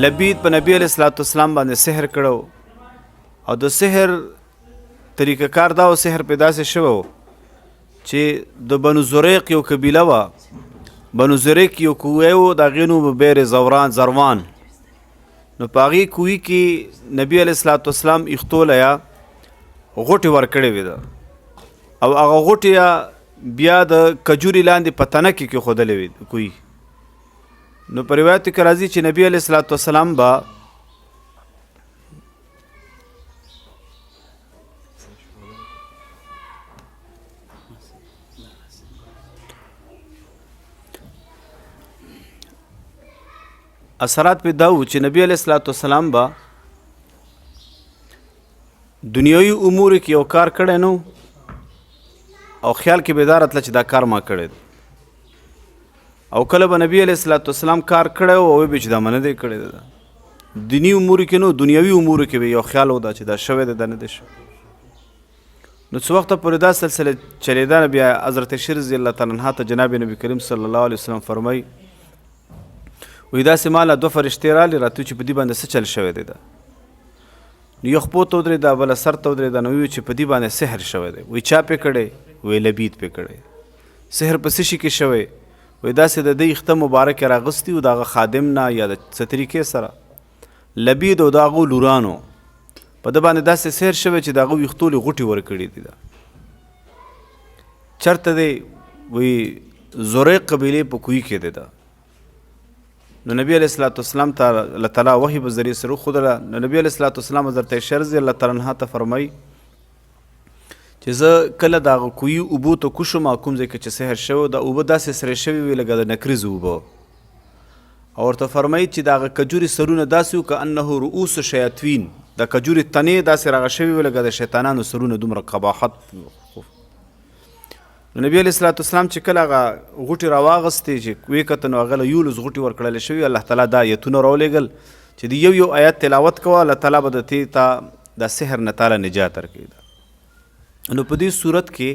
لبید په نبی علیه الصلاة والسلام باندې سحر کړو او د سحر طریقه کار دا او سحر په داسې شوی و چې د بنو زریق یو قبیله وه، بنو زریق یو کوی و، د هغې نوم بیر زوران زروان. نو په هغې کوی کې نبی علیه الصلاة والسلام ایښتو له یا غوټې ورکړې وې ده او هغه غوټې بیا د کجوري لاندې په تنه کې کېښودلې وې کوی. نو په روایت کې راځي چې نبی علیه الصلاة والسلام به اثرات په دا و چې نبی علیه الصلاة والسلام به دنیوي امور کې یو کار کړی نو او خیال کې به دا راتله چې دا کار ما کړی دی. او کله به نبی علیه الصلاة والسلام کار کړی او وایي به چې دا ما نه دی کړی دی. دیني امور کې نو دنیوي امور کې به یو خیال و دا چې دا شوی دی دا نه دی شوی. نو څه وخته پورې دا سلسله چلېده، بیا حضرت عائشې رضی الله تعالی عنها ته جناب نبی کریم صلی الله علیه وسلم فرمایي وایي داسې ماله دوه فرشتې رالې راته چې په دې باندې څه چل شوی دی. دا نو یو خپو ته ودرېده بله سر ته ودرېده، نو ویې چې په دې باندې سحر شوی دی. وایي چا پې کړی؟ وایي لبید پې کړی. سحر په څه شي کې شوی؟ وایي داسې د دې اخته مبارک یې راغستي و د هغه خادم نه یا د څه طریقې سره لبید او د هغو لورانو په ده باندې داسې سحر شوی چې د هغه ویښتو له غوټې ورکړي دي. دا چېرته دی؟ وایي زریق قبیلې په کوی کې دی. دا نو نبی علیه الصلاة والسلام ته الله تعالی وحی په ذریعه سره وښودله. نو نبی علیه الصلاة والسلام حضرت عائشة رضی الله تعالی عنها ته فرمایي چې زه کله د هغه کوی اوبو ته کوشم کوم ځای کې چې سحر شوی دا اوبه داسې سرې شوې وې لکه د نکریزو اوبه، او ورته فرمایي چې د هغه کجورې سرونه داسې وو کأنه رؤوس شیاطین، د کجورې تنې داسې راغه شوې وې لکه د شیطانانو سرونه، دومره قباحت. نو نبی علیه الصلاة والسلام چې کله هغه غوټې راواغستې چې ویې کتل نو هغه له یولس غوټې ورکړل شوې. الله تعالی دا آیتونه راولېږل چې د یو یو آیت تلاوت کوه، الله تعالی به د دې ته د سحر نه تعالی نجات ورکوي. نو په دې صورت کې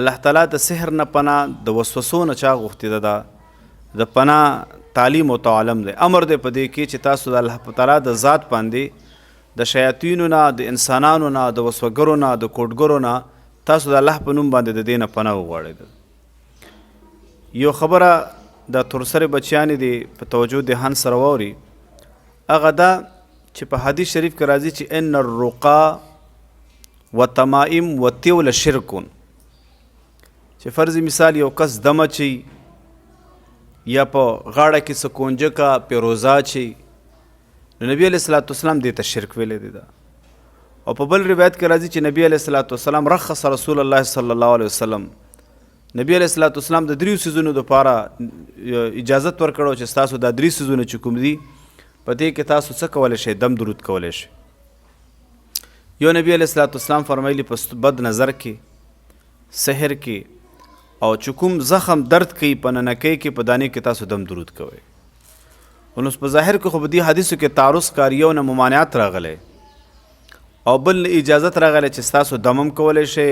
الله تعالی د سحر نه پناه، د وسوسو نه چا غوښتې ده، دا د پناه تعلیم او تعلم دی. امر دی په دې کې چې تاسو د الله تعالی د ذات باندې د شیاطینو نه، د انسانانو نه، د وسوګرو نه، د کوټګرو نه تاسو د الله په نوم باندې د دې نه پناه وغواړئ. یو خبره د تورسرې بچیانې دي په توجه دهان سره واوري، هغه دا چې په حدیث شریف کې راځي چې ان الرقا وتمائم وتیول شرکون، چې فرض مثال یو کس دم اچي یا په غاړه کې څه کونجکه پیروزه اچي، نو نبی علیه الصلاة والسلام دې ته شرک ویلی دی. دا او په بل روایت کې راځي چې نبی علیه الصلاة والسلام رخص رسول الله صلی الله علیه وسلم، نبی علیه الصلاة والسلام د دریو څیزونو دپاره اجازت ورکړو چې ستاسو دا درې څیزونه چې کوم دي په دې کې تاسو څه کولی شئ، دم درود کولی شئ. یو نبی علیه الصلاة والسلام فرمایلی په بد نظر کې، سحر کې، او چې کوم زخم درد کوي په ننکۍ کې په دانې کې تاسو دم درود کوئ. نو په ظاهر کې خو په دې حدیثو کې تعرض کار یو نه ممانعت راغلی او بل نه اجازت راغلی چې ستاسو دم هم کولی شئ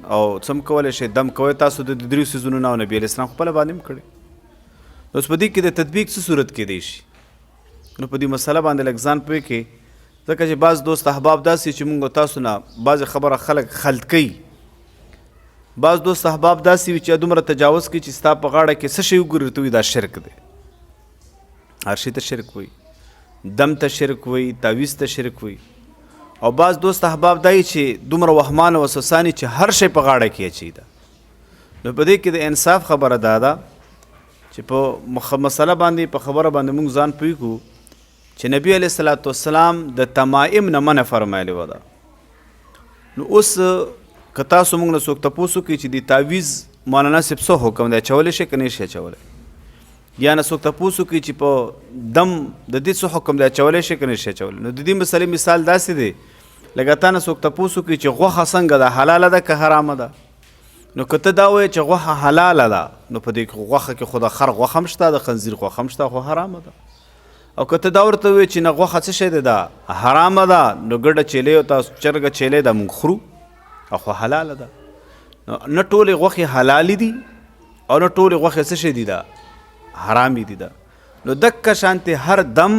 او څه هم کولی شئ، دم کوئ تاسو د دریو څیزونو نه، او نبی علیه السلام خپله باندې هم کړی. نو اوس په دې کې د تطبیق څه صورت کېدی شي؟ نو په دې مسله باندې لږ ځان پوه کړئ، ځکه چې بعض دوست احباب داسې چې موږ تاسو نه بعضې خبره خلک خلط کوي، بعض دوست احباب داسې وي چې دومره تجاوز کوي چې ستا په غاړه کې څه شی وګوري ورته وایي دا شرک دی، هر شي ته شرک وایي، دم ته شرک وایي، تعویذ ته شرک وایي. او بعض دوست احباب دای چې دومره وهمان او وسوساني چې هر شی په غاړه کې اچي ده. نو په دې کې د انصاف خبره دا ده چې په مسله باندې په خبره باندې موږ ځان پوه کړو چې نبی علیه الصلاة والسلام د تمائم نه منع فرمایلې وه ده. نو اوس که تاسو موږ نه څوک تپوس وکړي چې د تعویذ مولانا صاحب څه حکم دی، اچولی شي که نه شي اچولی، یا نه څوک تپوس وکړي چې په دم د دې څه حکم دی، اچولی شي که نه شي اچولی، نو د دې مسلې مثال داسې دی لکه تا نه څوک تپوس وکړي چې غوښه څنګه ده، حلاله ده که حرامه ده؟ نو که ته دا وایې چې غوښه حلاله ده، نو په دې غوښه کې خو د خر غوښه هم شته، د خنزیر غوښه هم شته، خو حرامه ده. او که ته دا ورته وایې چې نه غوښه څه شی دی، دا حرامه ده، نو ګډه چیلې او تاسو چرګه چیلې ده موږ خورو او خو حلاله ده. نو نه ټولې غوښې حلالې دي او نه ټولې غوښې څه شی دي، دا حرامې دي. ده نو دکه شانتې هر دم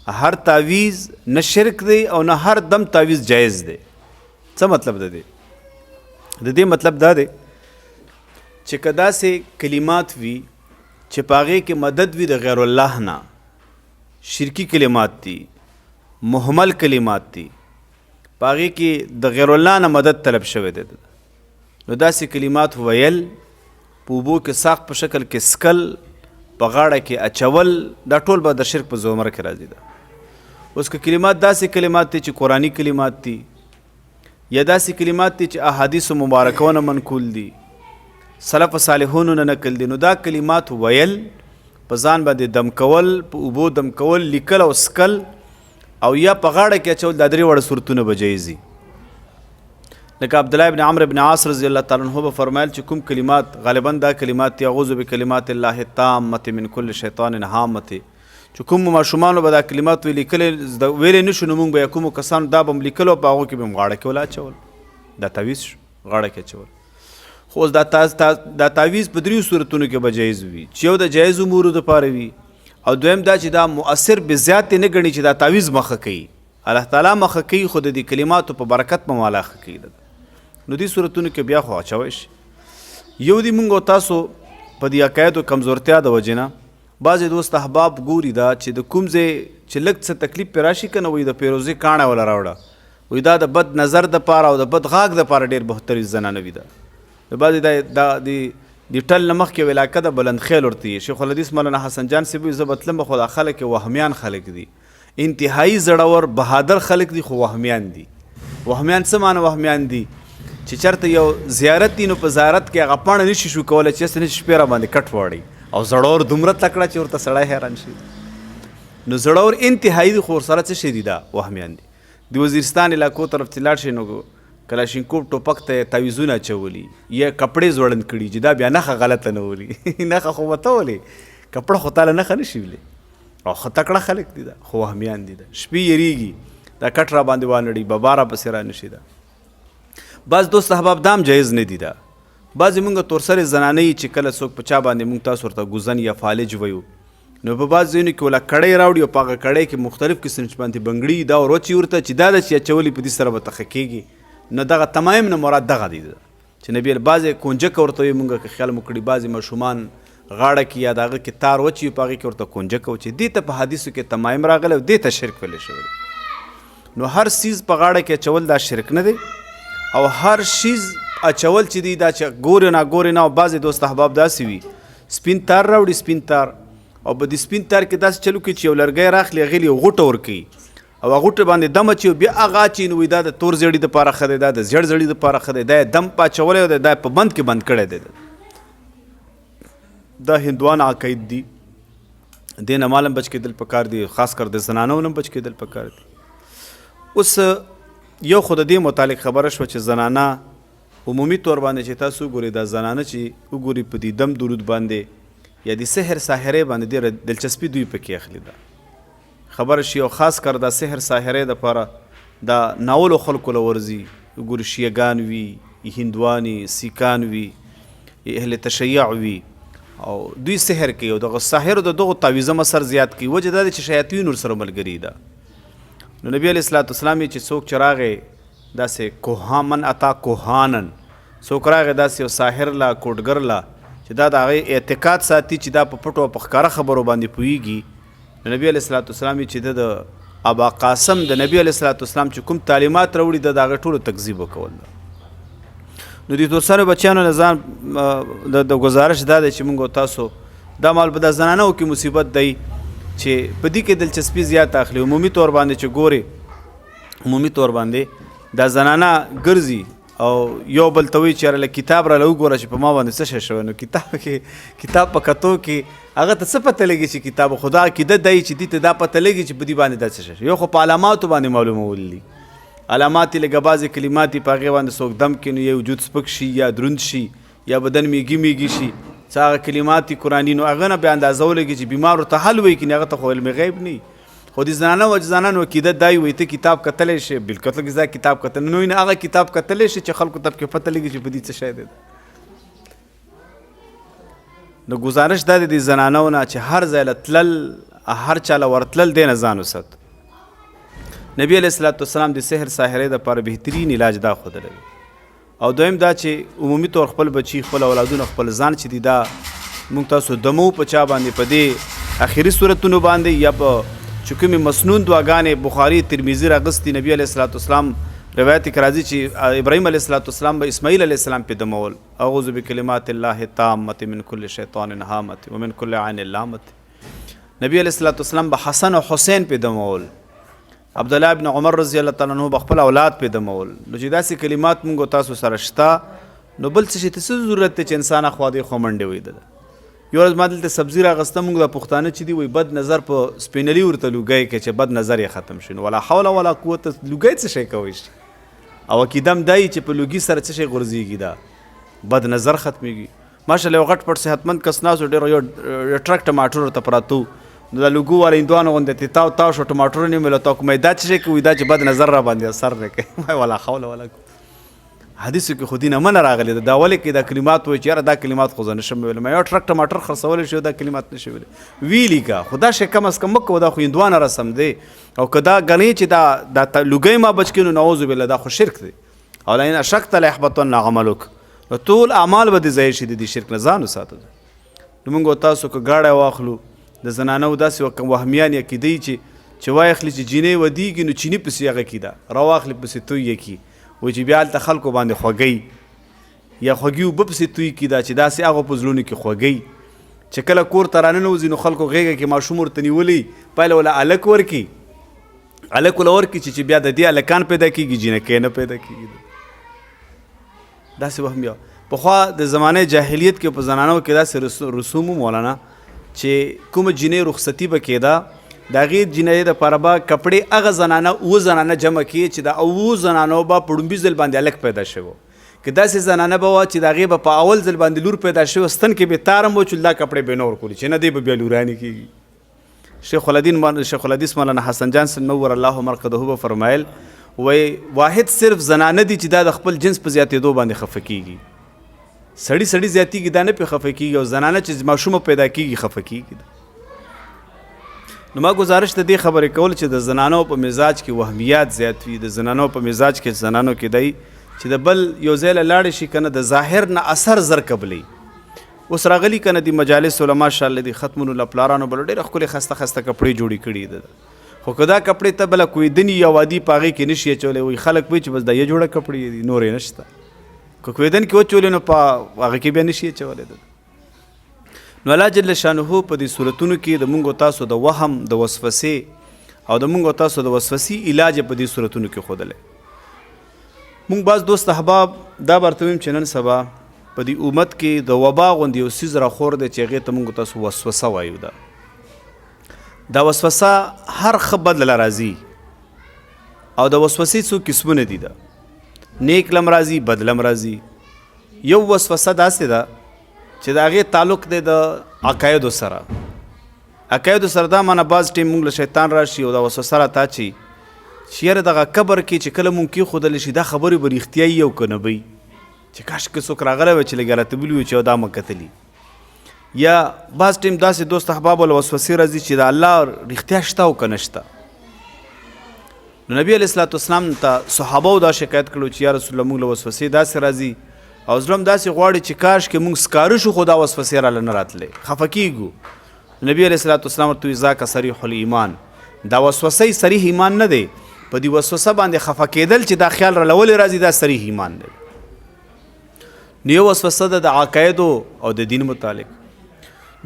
هر تعویز نه شرک دی او نه هر دم تعویز جایز دی. څه مطلب ده دی؟ د دې مطلب دا دی چې که داسې کلمات وي چې په هغې کې مدد وي د غیر الله نه، شرکي کلمات دي، مهمل کلمات دي، په هغې کې د غیر الله نه مدد طلب شوی دی، نو داسې کلمات ویل، په اوبو کې ساق په شکل کې سکل، په غاړه کې اچول، دا ټول به د شرک په زمره کې راځي. ده اوس که کلمات داسې کلمات دي چې قرآني کلمات دي، یا داسې کلمات دي چې احادیث مبارکو نه منقول دي، سلف صالحونو نه نقل دي، نو دا کلمات ویل، په ځان باندې دم کول، په اوبو دم کول، لیکل او سکل او یا په غاړه کې اچول، دا درې واړه صورتونه به جایز دي. لکه عبد الله ابن عمرو ابن عاص رضی الله تعالی عنہ به فرمایل چې کوم کلمات، غالبا دا کلمات دي، اعوذ بکلمات الله التامه من كل شیطان هامه، چې کوم ماشومانو به دا کلمات ویل لیکل ویلې نشو، نو موږ به کوم کسانو دا به لیکل او په هغو کې به هم غاړه کې ولا اچول، دا تعویذ شو، غاړه کې اچول. خو اوس دا تعویذ په دریو صورتونو کې به جایز وي، چې یو د جایز امورو دپاره وي، او دویم دا چې دا مؤثر به زیات نه ګڼي چې دا تعویذ مخه کوي، الله تعالی مخه کوي، خو د دې کلماتو په برکت به مالا ښه کوي. نو دې صورتونو کې بیا خو اچوی شي. یو دی مونږ او تاسو په دې عقایدو کمزورتیا د وجې نه بعضې دوست احباب ګوري دا چې د کوم ځای چې لږ څه تکلیف پرې راشي که نه، وایي د پیروزې کاڼی وله راوړه، وایي دا د بد نظر دپاره او د بد غاږ دپاره ډېر بهتر وي زنانه وي. دا د بعضې دا دا د د ټل نه مخکې یوه علاقه ده بلندخیل ورته یې شیخ الحدیث مولانا حسن جان صاحب وایي زه به تلم خو دا خلک یې وهمیان خلک دي، انتهایی زړور بهادر خلک دي خو وهمیان دي. وهمیان څه معنی وهمیان دي؟ چې چرته یو زیارت دی نو په زیارت کې هغه پاڼه نشي شو کولی چې هسې نه چې شپې را باندې کټ واړي، او زړور دومره تکړه چې ورته سړی حیران شي. نو زړور انتهایی دي خو ورسره څه شی دي؟ دا وهمیان دي. د وزیرستان علاقو طرف چې لاړ شي نو کلاشینکوف ټوپک ته یې تعویذونه اچولي یا کپړې ځوړند کړي چې دا بیا نښه غلطه نه ولي. نښه خو به ته ولې، کپړه خو تاله نښه نه شي ولی. او ښه تکړه خلک دي دا، خو وهمیان دي. دا شپې یریږي دا کټ را باندې وانړي، بابا را پسې را نشي. دا بعض دوست احباب دام جایز نه دي. دا بعضې مونږ تورسرې زنانه یي چې کله څوک په چا باندې مونږ تاسو ورته ګوزن یا فالج ویو، نو په بعض ځایونو کې ولا کړۍ راوړي او په هغه کړۍ کې مختلف قسم چې باندې بنګړي دا وروچي ورته چې دا د چې اچولي په دې سره به ته ښه کېږي. نو دغه تمایم نه مراد دغه دی چې نبی بعضې کونجکه ورته وایي، مونږ که خیال مو کړي بعضې ماشومان غاړه کې یا د هغه کې تار وچوي په هغې کې ورته کونجکه وچوي، دې ته په حدیثو کې تمایم راغلی او دې ته شرک ویلی شوی دی. نو هر څیز په غاړه کې اچول دا شرک نه دی، او هر شیز اچول چې دی دا چې ګورې نه ګورې نه. او بعضې دوست احباب داسې وي سپین تار راوړي، سپین تار، او په دې سپین تار کې داسې چلو کوي چې یو لرګی راخلي هغې له یو غوټه ورکوي او هغه غوټه باندې دم اچوي، بیا هغه اچوي نو وایي دا د تور زیړي دپاره ښه دی، دا د زیړ زړي دپاره ښه دی، دا یې دم په اچولی دی، دا یې په بند کې بند کړی دی. دا هندوان عقاید دي، دې نه مال هم بچ کېدل پکار دي، خاص کر د زنانو نه هم بچ کېدل پکار دي. اوس یو خو د دې متعلق خبره شوه چې زنانه عمومي طور باندې چې تاسو وګورئ دا زنانه چې وګوري په دې دم درود باندې یا د سحر ساحرې باندې ډېره دلچسپي دوی پکې اخلي. دا خبره شي او خاص کر دا سحر ساحرې دپاره دا ناولو خلکو له ورځي، وګوري شیعه ګان وي، هندوان وي، سیکان وي، اهل تشیع وي، او دوی سحر کوي او دغه ساحر د دغو تعویذم اثر زیات کوي. وجه دا ده چې شیاطین ورسره ملګري ده. نو نبی علیه الصلاة والسلام یې چې څوک چې راغی داسې کوهان، من اتا کوهانن، څوک راغی داسې یو ساحر لا کوټګر لا چې دا د هغې اعتقاد ساتي چې دا په پټو او په ښکاره خبرو باندې پوهېږي، نو نبی علیه الصلاة والسلام یې چې د ابا قاسم د نبی علیه الصلاة والسلام چې کوم تعلیمات راوړي د هغې ټولو تکذیب وکول. نو د تورسرو بچیانو نه ځان د ګزارش دا دی چې موږ تاسو دا مال په د زنانو کې مصیبت دی چې په دې کې دلچسپي زیاته اخلي. عمومي طور باندې چې ګوري، عمومي طور باندې دا زنانه ګرځي او یو بل ته وایي چې یاره لږ کتاب راله وګوره چې په ما باندې څه شی شوی. نو کتاب کې کتاب په کتو کې هغه ته څه پته لګي چې کتاب خدا عقیده دی چې دې ته دا پته لګي چې په دې باندې دا څه شی شوی. یو خو په علاماتو باندې معلومول دي، علامات یې لږه بعضې کلمات یې په هغې باندې څوک دم کړي نو یا وجود سپک شي یا دروند شي یا بدن میږي میږي شي، څه هغه کلمات دي قرآني، نو هغه نه بیا اندازه ولګي چې بیمار ورته حل وایي کنې هغه ته خو علم غیب نه وي. خو د زنانه او ځوانانو عقیده دا وي ته کتاب کتلی شې، بالکل ته ځا کتاب کتل نو نه هغه کتاب کتلی شي چې خلکو ته پکې پته لګي چې په دې څه شی دی. نو ګزارش دا دی د زنانو نه چې هر ځای له تلل هر چا له ورتلل دی نه ځان وساتو. نبی علیه الصلاة والسلام د سحر ساحرې دپاره بهترین علاج دا ښودلی دی. او دویم دا چې عمومي طور خپل بچي، خپل اولادونه، خپل ځان چې دي دا موږ تاسو دمو په چا باندې په دې اخري صورتونو باندې یا په چې کومې مسنون دعاګانې بخاري ترمذي راغستي، نبی علیه الصلاة والسلام روایت کې راځي چې ابراهیم علیه الصلاة والسلام به اسماعیل علیه السلام پې دمول، اعوذ بکلمات الله التامة من كل شیطان هامة ومن كل عین لامة. نبی علیه الصلاة والسلام به حسن او حسین پې دمول، عبد الله ابن عمر رضی الله تعالی عنہ به خپل اولاد پې دمول. نو چې داسې کلمات مونږ تاسو سره شته نو بل څه شي ته څه ضرورت دی چې انسان اخوا دې خوا منډې وهي. ده یوه ورځ ما دلته سبزي راغسته، مونږ دا پښتانه چې دي وایي بد نظر په سپینلي ورته لوګی کې چې بد نظر یې ختم شي، نو ولا حول ولا قوت لوګی څه شی کوی شي؟ او عقیده هم دا چې په لوګي سره څه شی غورځېږي، دا بد نظر ختمېږي. ماشاءالله یو غټ پټ صحتمند کس ناست و، ډېر یو ټرک ټماټر ورته پراته وو، نو دا لوګو والا هندوانو غوندې ترې تاو تاو شو، ټماټرونه یې ویل تا کومه دا څه شی کوي، دا چې بد نظر را باندې اثر نه کوي. ما ولا حول ولا قوت. حدیثو کې خو دینه منه راغلې ده، دا ولې کې دا کلمات وایي چې یاره دا کلمات خو زه نشم ویلی، ما یو ټرک ټماټر خرڅولی شي دا کلمات نشي ویلی، ویلي که خو دا شی کم از کم مه کوه، دا خو هندوانه رسم دی، او که دا ګڼې چې دا دا لوګی ما بچ کړي نو نعوذ بالله دا خو شرک دی، او لئن اشرکت لیحبطن عملک، نو ټول اعمال به دې ضایع شي، د دې شرک نه ځان وساته. نو موږ تاسو که ګاډی واخلو د زنانو داسې وهمیان عقیده چې وایخلي چې جینۍ ودیږي نو چیني پسې هغه کیده راواخلي پسې توی یې کړي، وایي چې بیا هلته خلکو باندې خوږی یا خوږي اوبه پسې توی کړي، دا چې داسې هغو په زړونو کې خوږی چې کله کور ته راننوځي نو خلکو غېږه کې ماشوم ورته نیولی پایله وله هلک ورکړي، هلک وله ورکړي چې بیا د دې هلکان پیدا کېږي جینکۍ نه پیدا کېږي. داسې وهم یو پخوا د زمانه جاهلیت کې په زنانو کې داسې رسوم مولانا چې کومه جینۍ رخصتي به کېده د هغې جینۍ دپاره به کپړې هغه زنانه اووه زنانه جمع کړي چې د اوو زنانو به په ړومبي ځل باندې هلک پیدا شوی و، که داسې زنانه به وه چې د هغې به په اول ځل باندې لور پیدا شوی وه ستن کې به یې تار هم وچول دا کپړې به یې نه ورکولې چې نه دی به بیا لورانې کېږي. شیخ الدین شیخ الحدیث مولانا حسن جان سن نور الله مرقده به فرمایل وای واحد صرف زنانه دي چې دا د خپل جنس په زیاتېدو باندې خفه کیږي، سړی سړی زیاتېږي دا نه پې خفه کیږي، او زنانه چې ماشومه پیدا کیږي خفه کیږي. نو ما ګزارش د دې خبرې کول چې د زنانو په مزاج کې وهمیات زیات وي، د زنانو په مزاج کې زنانو کې دی چې د بل یو ځای له لاړې شي که نه د ظاهر نه اثر زر قبلوي. اوس راغلي که نه دي مجالس له ماشاءالله دي ختمونو له پلارانو بل ډېره ښکلې خسته خسته کپړې جوړې کړي ده، خو که دا کپړې ته بله کویدني یا وادي په هغې کې نشي اچولی، وایي خلک وایي چې بس دا یې جوړه کپړې دي نورې نشته، که کویدن کې وچولې نو په هغه کې بیا نشي اچولی ده. نو الله جل شانه په دې صورتونو کې د مونږ تاسو د وهم د وسوسې او د مونږ تاسو د وسوسې علاج په دې صورتونو کې ښودلی. مونږ بعض دوست احباب دا ورته ویم چې نن سبا په دې امت کې د وبا غوندې یو څیز راخور دی چې هغې ته مونږ تاسو وسوسه وایو. ده دا وسوسه هر ښه بد له راځي او د وسوسې څو قسمونه دي، ده نیک لم راځي بد لم راځي. یو وسوسه داسې ده چې د هغې تعلق دی د عقایدو سره، عقایدو سره دا معنی بعض ټیم مونږ له شیطان راشي او دا وسوسه راته اچوي چې یاره دغه قبر کې چې کله مونږ کېښودل شي دا خبرې به رښتیا وي او که نه به وي، چې کاش که څوک راغلی وای چې لږ راته ویلي وای چې دا مه کتلي. یا بعض ټیم داسې دوست احباب له وسوسې راځي چې د الله رښتیا شته او که نه شته. نو نبی علیه الصلاة والسلام ته صحابه دا شکایت کړو چې یا رسول الله موږ له وسوسې داسې راځي او زړه هم داسې غواړي چې کاش کې موږ سکاره شو خو دا وسوسې راله نه راتلې، خفه کېږو. نبی علیه الصلاة والسلام ورته وویل ذاک صریح الایمان، دا وسوسه صریح ایمان نه دی، په دې وسوسه باندې خفه کېدل چې دا خیال راله ولې راځي دا صریح ایمان دی. نو یو وسوسه ده د عقایدو او د دین متعلق.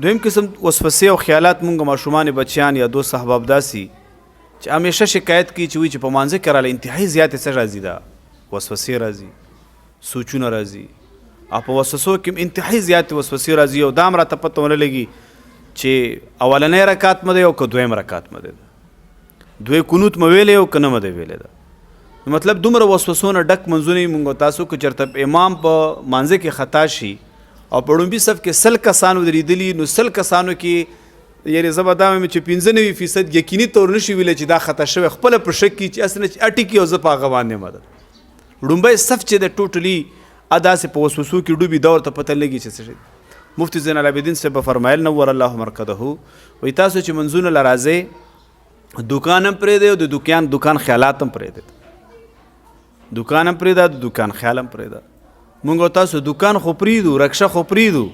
دویم قسم وسوسې او خیالات مونږ ماشومان بچیان یا دوست احباب داسي چې همیشه شکایت کوي چې وایي چې په مانځه کې راله انتهایي زیاتې څه راځي، ده وسوسې راځي، سوچونه راځي، او په وسوسو کې هم انتهایي زیاتې وسوسې راځي او دا هم راته پته ونه لګي چې اولنی رکعت مه دی او که دویم رکعت مه دی، دوی قنوت مه ویلی او که نه مه دی ویلی ده. مطلب دومره وسوسو نه ډک منځونه یې مونږ تاسو که چېرته امام په مانځه کې خطا شي او په ړومبي صف کې 100 کسان ودرېدلي نو 100 کسانو کې یعنی زه به دا وایم چې 95% یقیني طور نشي ویلی چې دا خطا شوی، خپله په شک کې چې هسې نه چې اټي کې او زه په هغه باندې یم ده. ړومبی صف چې دی ټوټلي داسې په وسوسو کې ډوبي، دا ورته پته لګي چې څه شی. مفتی زین العابدین صاحب فرمایل نور الله مرقده، وی تاسو چې منځونه لراځي دکان هم پرې دی او د دکان خیالات هم پرې دی، دکان هم پرې ده، د دکان خیال هم پرې ده. مونږ تاسو دکان خو پرېږدو، رکشه خو پرېږدو،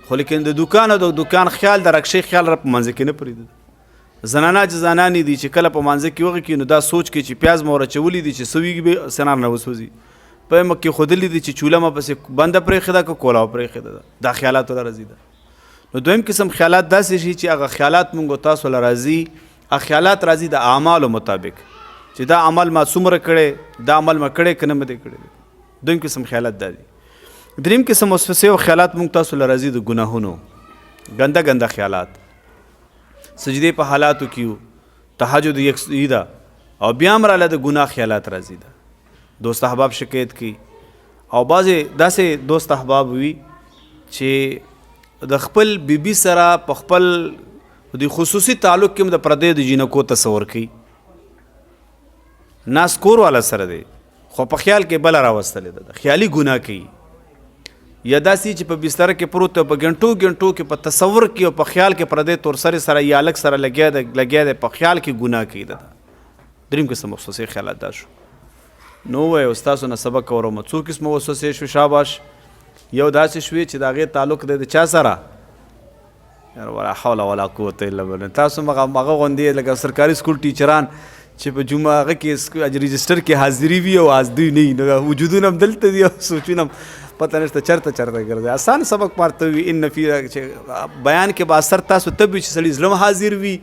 خو لیکن د دکان او د دکان خیال د رکشې خیال را په منځ کې نه پرېږدو. زنانه چې زنانې دي چې کله په منځ کې وغي کې نو دا سوچ کې چې پیاز مو ورچولي دي چې سویږي به سنار نه وسوځي، په مکه کې ښودلي دي چې چوله ما پسې بنده پرېښې ده که کولاو پرېښې ده، دا خیالاتو له راځي ده. نو دویم قسم خیالات داسې شي چې هغه خیالات مونږ تاسو له راځي، هغه خیالات راځي د اعمالو مطابق چې دا عمل ما څومره کړی، دا عمل ما کړی که نه مې دی کړی. دویم قسم خیالات دا دي. دریم قسم وسوسې او خیالات مونږ تاسو له راځي د ګناهونو، ګنده ګنده خیالات، سجدې په حالاتو کې یو، تهجد یک ده او بیا هم راله د ګناه خیالات راځي ده. دوست احباب شکایت کوي او بعضې داسې دوست احباب وي چې د خپل بیبي سره په خپل د خصوصي تعلق کې هم د پردیو د جینکو تصور کوي، ناس کور والا سره دی خو په خیال کې بله راوستلې ده، خیالي ګناه کوي. یا داسې چې په بستر کې پروت دی، په ګنټو ګنټو کې په تصور کې او په خیال کې پردی تورسرې سره یا هلک سره لګیا دی، په خیال کې ګناه کوي ده. دریم قسم وسوسې خیالات دا شو. نو ووایه ستاسو نه سبق اورم، څو قسمه وسوسې شوې؟ شاباش. یو داسې شوې چې د هغې تعلق دی د چا سره؟ یار ولا حول ولا قوت الا بالله. تاسو مغه غوندې لکه سرکاري سکول ټیچران چې په جمعه هغه کې رجسټر کې حاضري وي او حاضري نه وي، نو وجودونه هم دلته دي او سوچونه هم پته نشته چرته چرته ګرځي. اسان سبق مارته وي، ان فی چې بیان کې به اثر تاسو ته وي چې سړي زړه هم حاضر وي،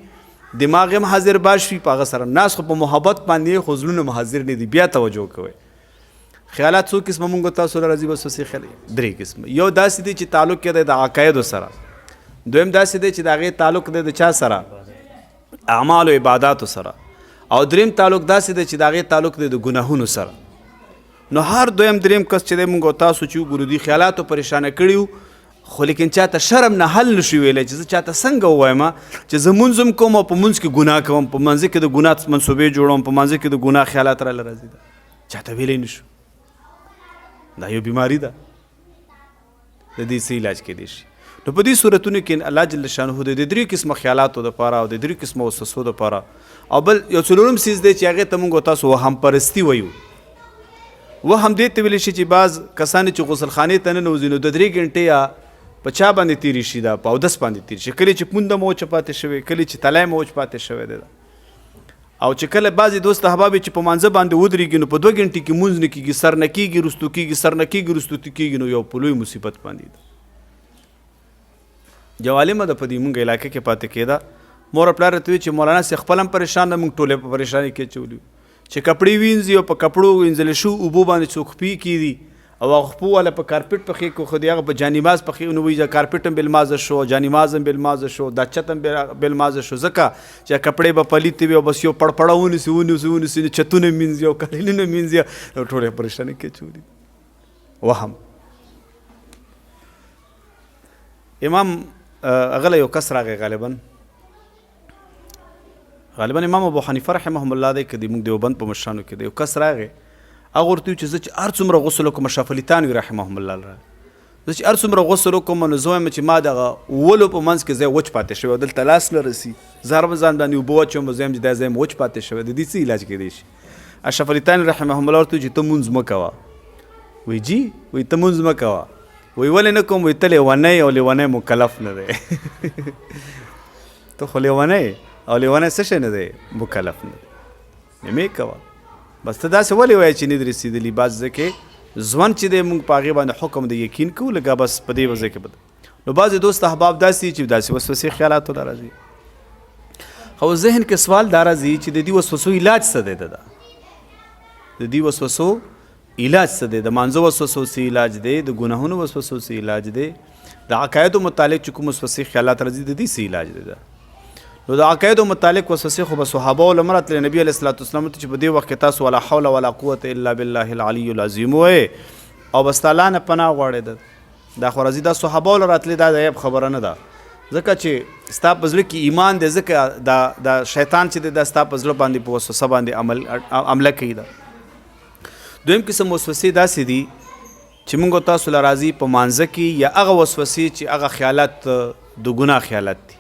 دماغ هم حاضر باش وي، په هغه سره ناس خو په محبت باندې خو زړونه هم حاضر نه دي. بیا توجه کوئ. خیالات څو قسمه مونږ تاسو له راځي؟ بس څه خیال درې قسمه. یو داسې دی چې تعلق یې دی د عقایدو سره، دویم داسې دی چې د هغې تعلق دی د چا سره؟ اعمال او عباداتو سره، او دریم تعلق داسې دی چې د هغې تعلق دی د ګناهونو سره. نو هر دویم دریم کس چې دی مونږ تاسو چې وګورو دوی خیالاتو پریشانه کړي وو، خو لیکن چاته شرم نه حل نشو ویلی چې زه چاته څنګه ووایم چې زه مونځ هم کوم او په مونځ کې ګناه کوم، په منځ کې د ګناه منصوبې جوړوم، په منځ کې د ګناه خیالات راله راځي، ده چاته ویلی نشو. دا یو بیماری ده، د دې څه علاج کېدی شي؟ نو په دې صورتونو کې الله جل شانه د دې درې قسمه خیالاتو دپاره او د درې قسمه وسوسو دپاره، او بل یو څلورم څیز دی چې هغې ته موږ تاسو وهم پرستي وایو. وهم دې ته ویلی شي چې بعض کسان چې غسلخانې ته ننوځي نو د درې ګنټې یا په چا باندې تېرې شي، دا په اودس باندې تېر شي، کله چې پونده مو وچه پاتې شوې، کله چې تلی مو وچ پاتې شوی دی، او چې کله بعضې دوست احباب چې په مانځه باندې ودرېږي نو په دوه ګنټې کې مونځ نه کېږي، سر نه کېږي، رستو کېږي، سر نه کېږي، رستو کېږي، نو یو په لوی مصیبت باندې ده. یو عالمه ده په دې مونږ علاقه کې پاتې کېده، مور او پلار راته وایي چې مولانا صاحب خپل هم پریشان ده، مونږ ټولې په پریشانۍ کې اچولي یو چې کپړې وینځي او په کپړو وینځل شو اوبو باندې څوک خپې کېدي او هغه خپو والا په کارپټ پخې کښېښودې، هغه په جانیماز پخې، نو وایي چې کارپټ هم بېلمازه شو، جانیماز هم بېلمازه شو، دا چت هم بېلمازه شو، ځکه چې کپړې به پلیتې وي او بس یو پړپړه ونیسي ونیسي ونیسي، نو چتونه مینځي او قالینونه مینځي، نو ټولې پریشانۍ کې اچولي. وهم امام هغه له یو کس راغی، غالبا امام ابو حنیفه رحمهم الله دی که د موږ دیوبند په مشرانو کې دی، یو کس راغی هغه ورته وویل چې زه چې هر څومره غسل وکړم، اشرف علي تانوي رحمهم الله راغی، زه چې هر څومره غسل وکړم نو زه وایم چې ما دغه ولو په منځ کې ځای وچ پاتې شوی او دلته لاس نه رسي، زه هر ځان باندې اوبه واچوم زه وایم چې دا ځای مې وچ پاتې شوی، د دې څه علاج کېدی شي؟ اشرف علي تانوي رحمهم الله ورته وویل چې ته مونځ مه کوه. وایي جی؟ وایي ته مونځ مه کوه. وایي ولې نه کوم؟ وایي ته لیونی او لیونی مکلف نه دی. ته خو لیونی او لیونی څه شی نه دی؟ مکلف نه دی، نه مې کوه. بس ته داسې ولې وایې چې نه دي رسېدلي؟ بعض ځای کې ځوان چې دی موږ په هغې باندې حکم د یقین کوو، لکه بس په دې ځای کې به نو بعضې دوست احباب داسې چې داسې وسوسې خیالاتو له راځي. خو ذهن کې سوال دا راځي چې د دې وسوسو علاج څه دی؟ د دې وسوسو علاج څه دی؟ د مانځه وسوسو څه علاج دی؟ د ګناهونو وسوسو څه علاج دی؟ د عقایدو متعلق چې کوم وسوسې خیالات راځي د دې څه علاج دی؟ ده نو د عقایدو متعلق وسوسې خو به صحابه له راتلې نبی علیه الصلاة والسلام ته چې په دې وخت کې تاسو ولا حول ولا قوت الا بالله العلی العظیم وایې او بس تعالی نه پناه غواړئ. ده دا خو راځي، دا صحابه له راتلې، دا د عیب خبره نه ده، ځکه چې ستا په زړه کې ایمان دی، ځکه دا شیطان چې دی دا ستا په زړه باندې په وسوسه باندې عمله کوي. ده دویم قسم وسوسې داسې دي چې موږ تاسو له راځي په مانځه کې یا هغه وسوسې چې هغه خیالات د ګناه خیالات دي.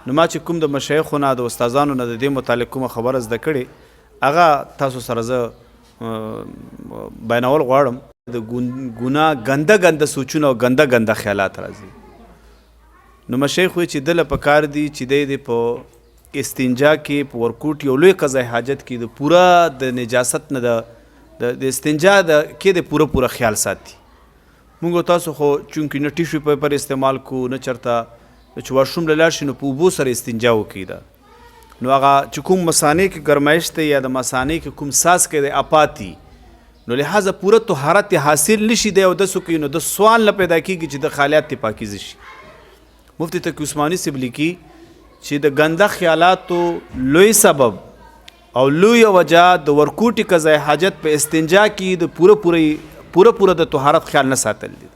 نو ما چې کوم د مشایخو نه، د استادانو نه د دې متعلق کومه خبره زده کړې، هغه تاسو سره زه بیانول غواړم. د ګناه ګنده ګنده سوچونه او ګنده ګنده خیالات راځي. نو مشایخ وایي چې ده له پکار دي چې دی دې په استنجا کې، په ورکوټي او لوی قضای حاجت کې د پوره د نجاست نه د استنجا د کې د پوره پوره خیال ساتي. موږ تاسو خو چونکې نه ټیشو پیپر استعمال کو، نه چرته چې واشروم له لاړ شي نو په اوبو سره استنجا وکړي. ده نو هغه چې کوم مثانې کې ګرمایش دی یا د مثانې کې کوم څاڅکی دی اپاتي، نو لهذا پوره طهارت حاصل نشي. دی اودس وکړي نو د سوال نه پیدا کیږي چې د خالیات ته پاکیزه شي. مفتی تقی عثماني صاحب لیکي چې د ګنده خیالاتو لوی سبب او لوی وجه د ورکوټي قضای حاجت په استنجا کې د پوره پوره پوره پوره د طهارت خیال نه ساتل دي.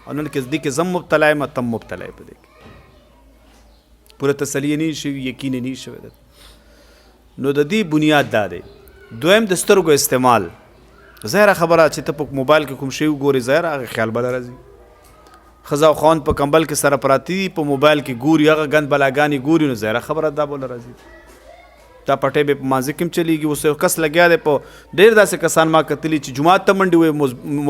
او نن کې دې کې زم مبتلا یم، تم مبتلا یم، په دې کې پوره تسلی نه شوي، یقین نه شوی ده. نو د دې بنیاد دا دی. دویم د سترګو استعمال. ظاهره خبره چې ته په موبایل کې کوم شی وګورې، ظاهره هغه خیال به راځي. ښځه او خاوند په کمبل کې سره پراته دي، په موبایل کې ګوري، هغه ګند بلاګانې ګوري، نو ظاهره خبره دا به راځي. دا پټی به په مانځه کې هم چلیږي. اوس یو کس لګیا دی، په ډېر داسې کسان ما کتلي چې جومات ته منډې وهي،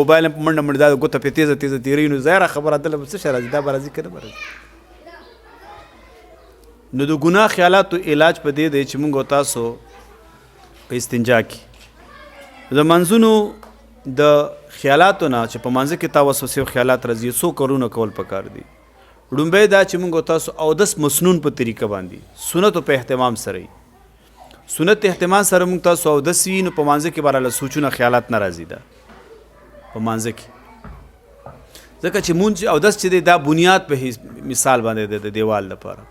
موبایل هم په منډه منډه دا ګوته پرې تېزه تېزه تېروي، نو ظاهره خبره دله به څه شی راځي؟ دا به راځي که نه به راځي؟ نو د ګناه خیالاتو علاج په دې دی چې موږ او تاسو په استنجا کې د منځونو د خیالاتو نه، چې په منځ کې تا وسوسې او خیالات راځي، څو کارونه کول پکار دي. ړومبی دا چې موږ تاسو اودس مسنون په طریقه باندې، سنتو په اهتمام سره، سنت اهتمام سره موږ تاسو اودس وي، نو په مانځ کې براله سوچونه خیالات نه راځي. دا په مانځ کې ځکه چې مونږ اودس چې دی دا بنیاد په مثال باندې دی د دیوال لپاره،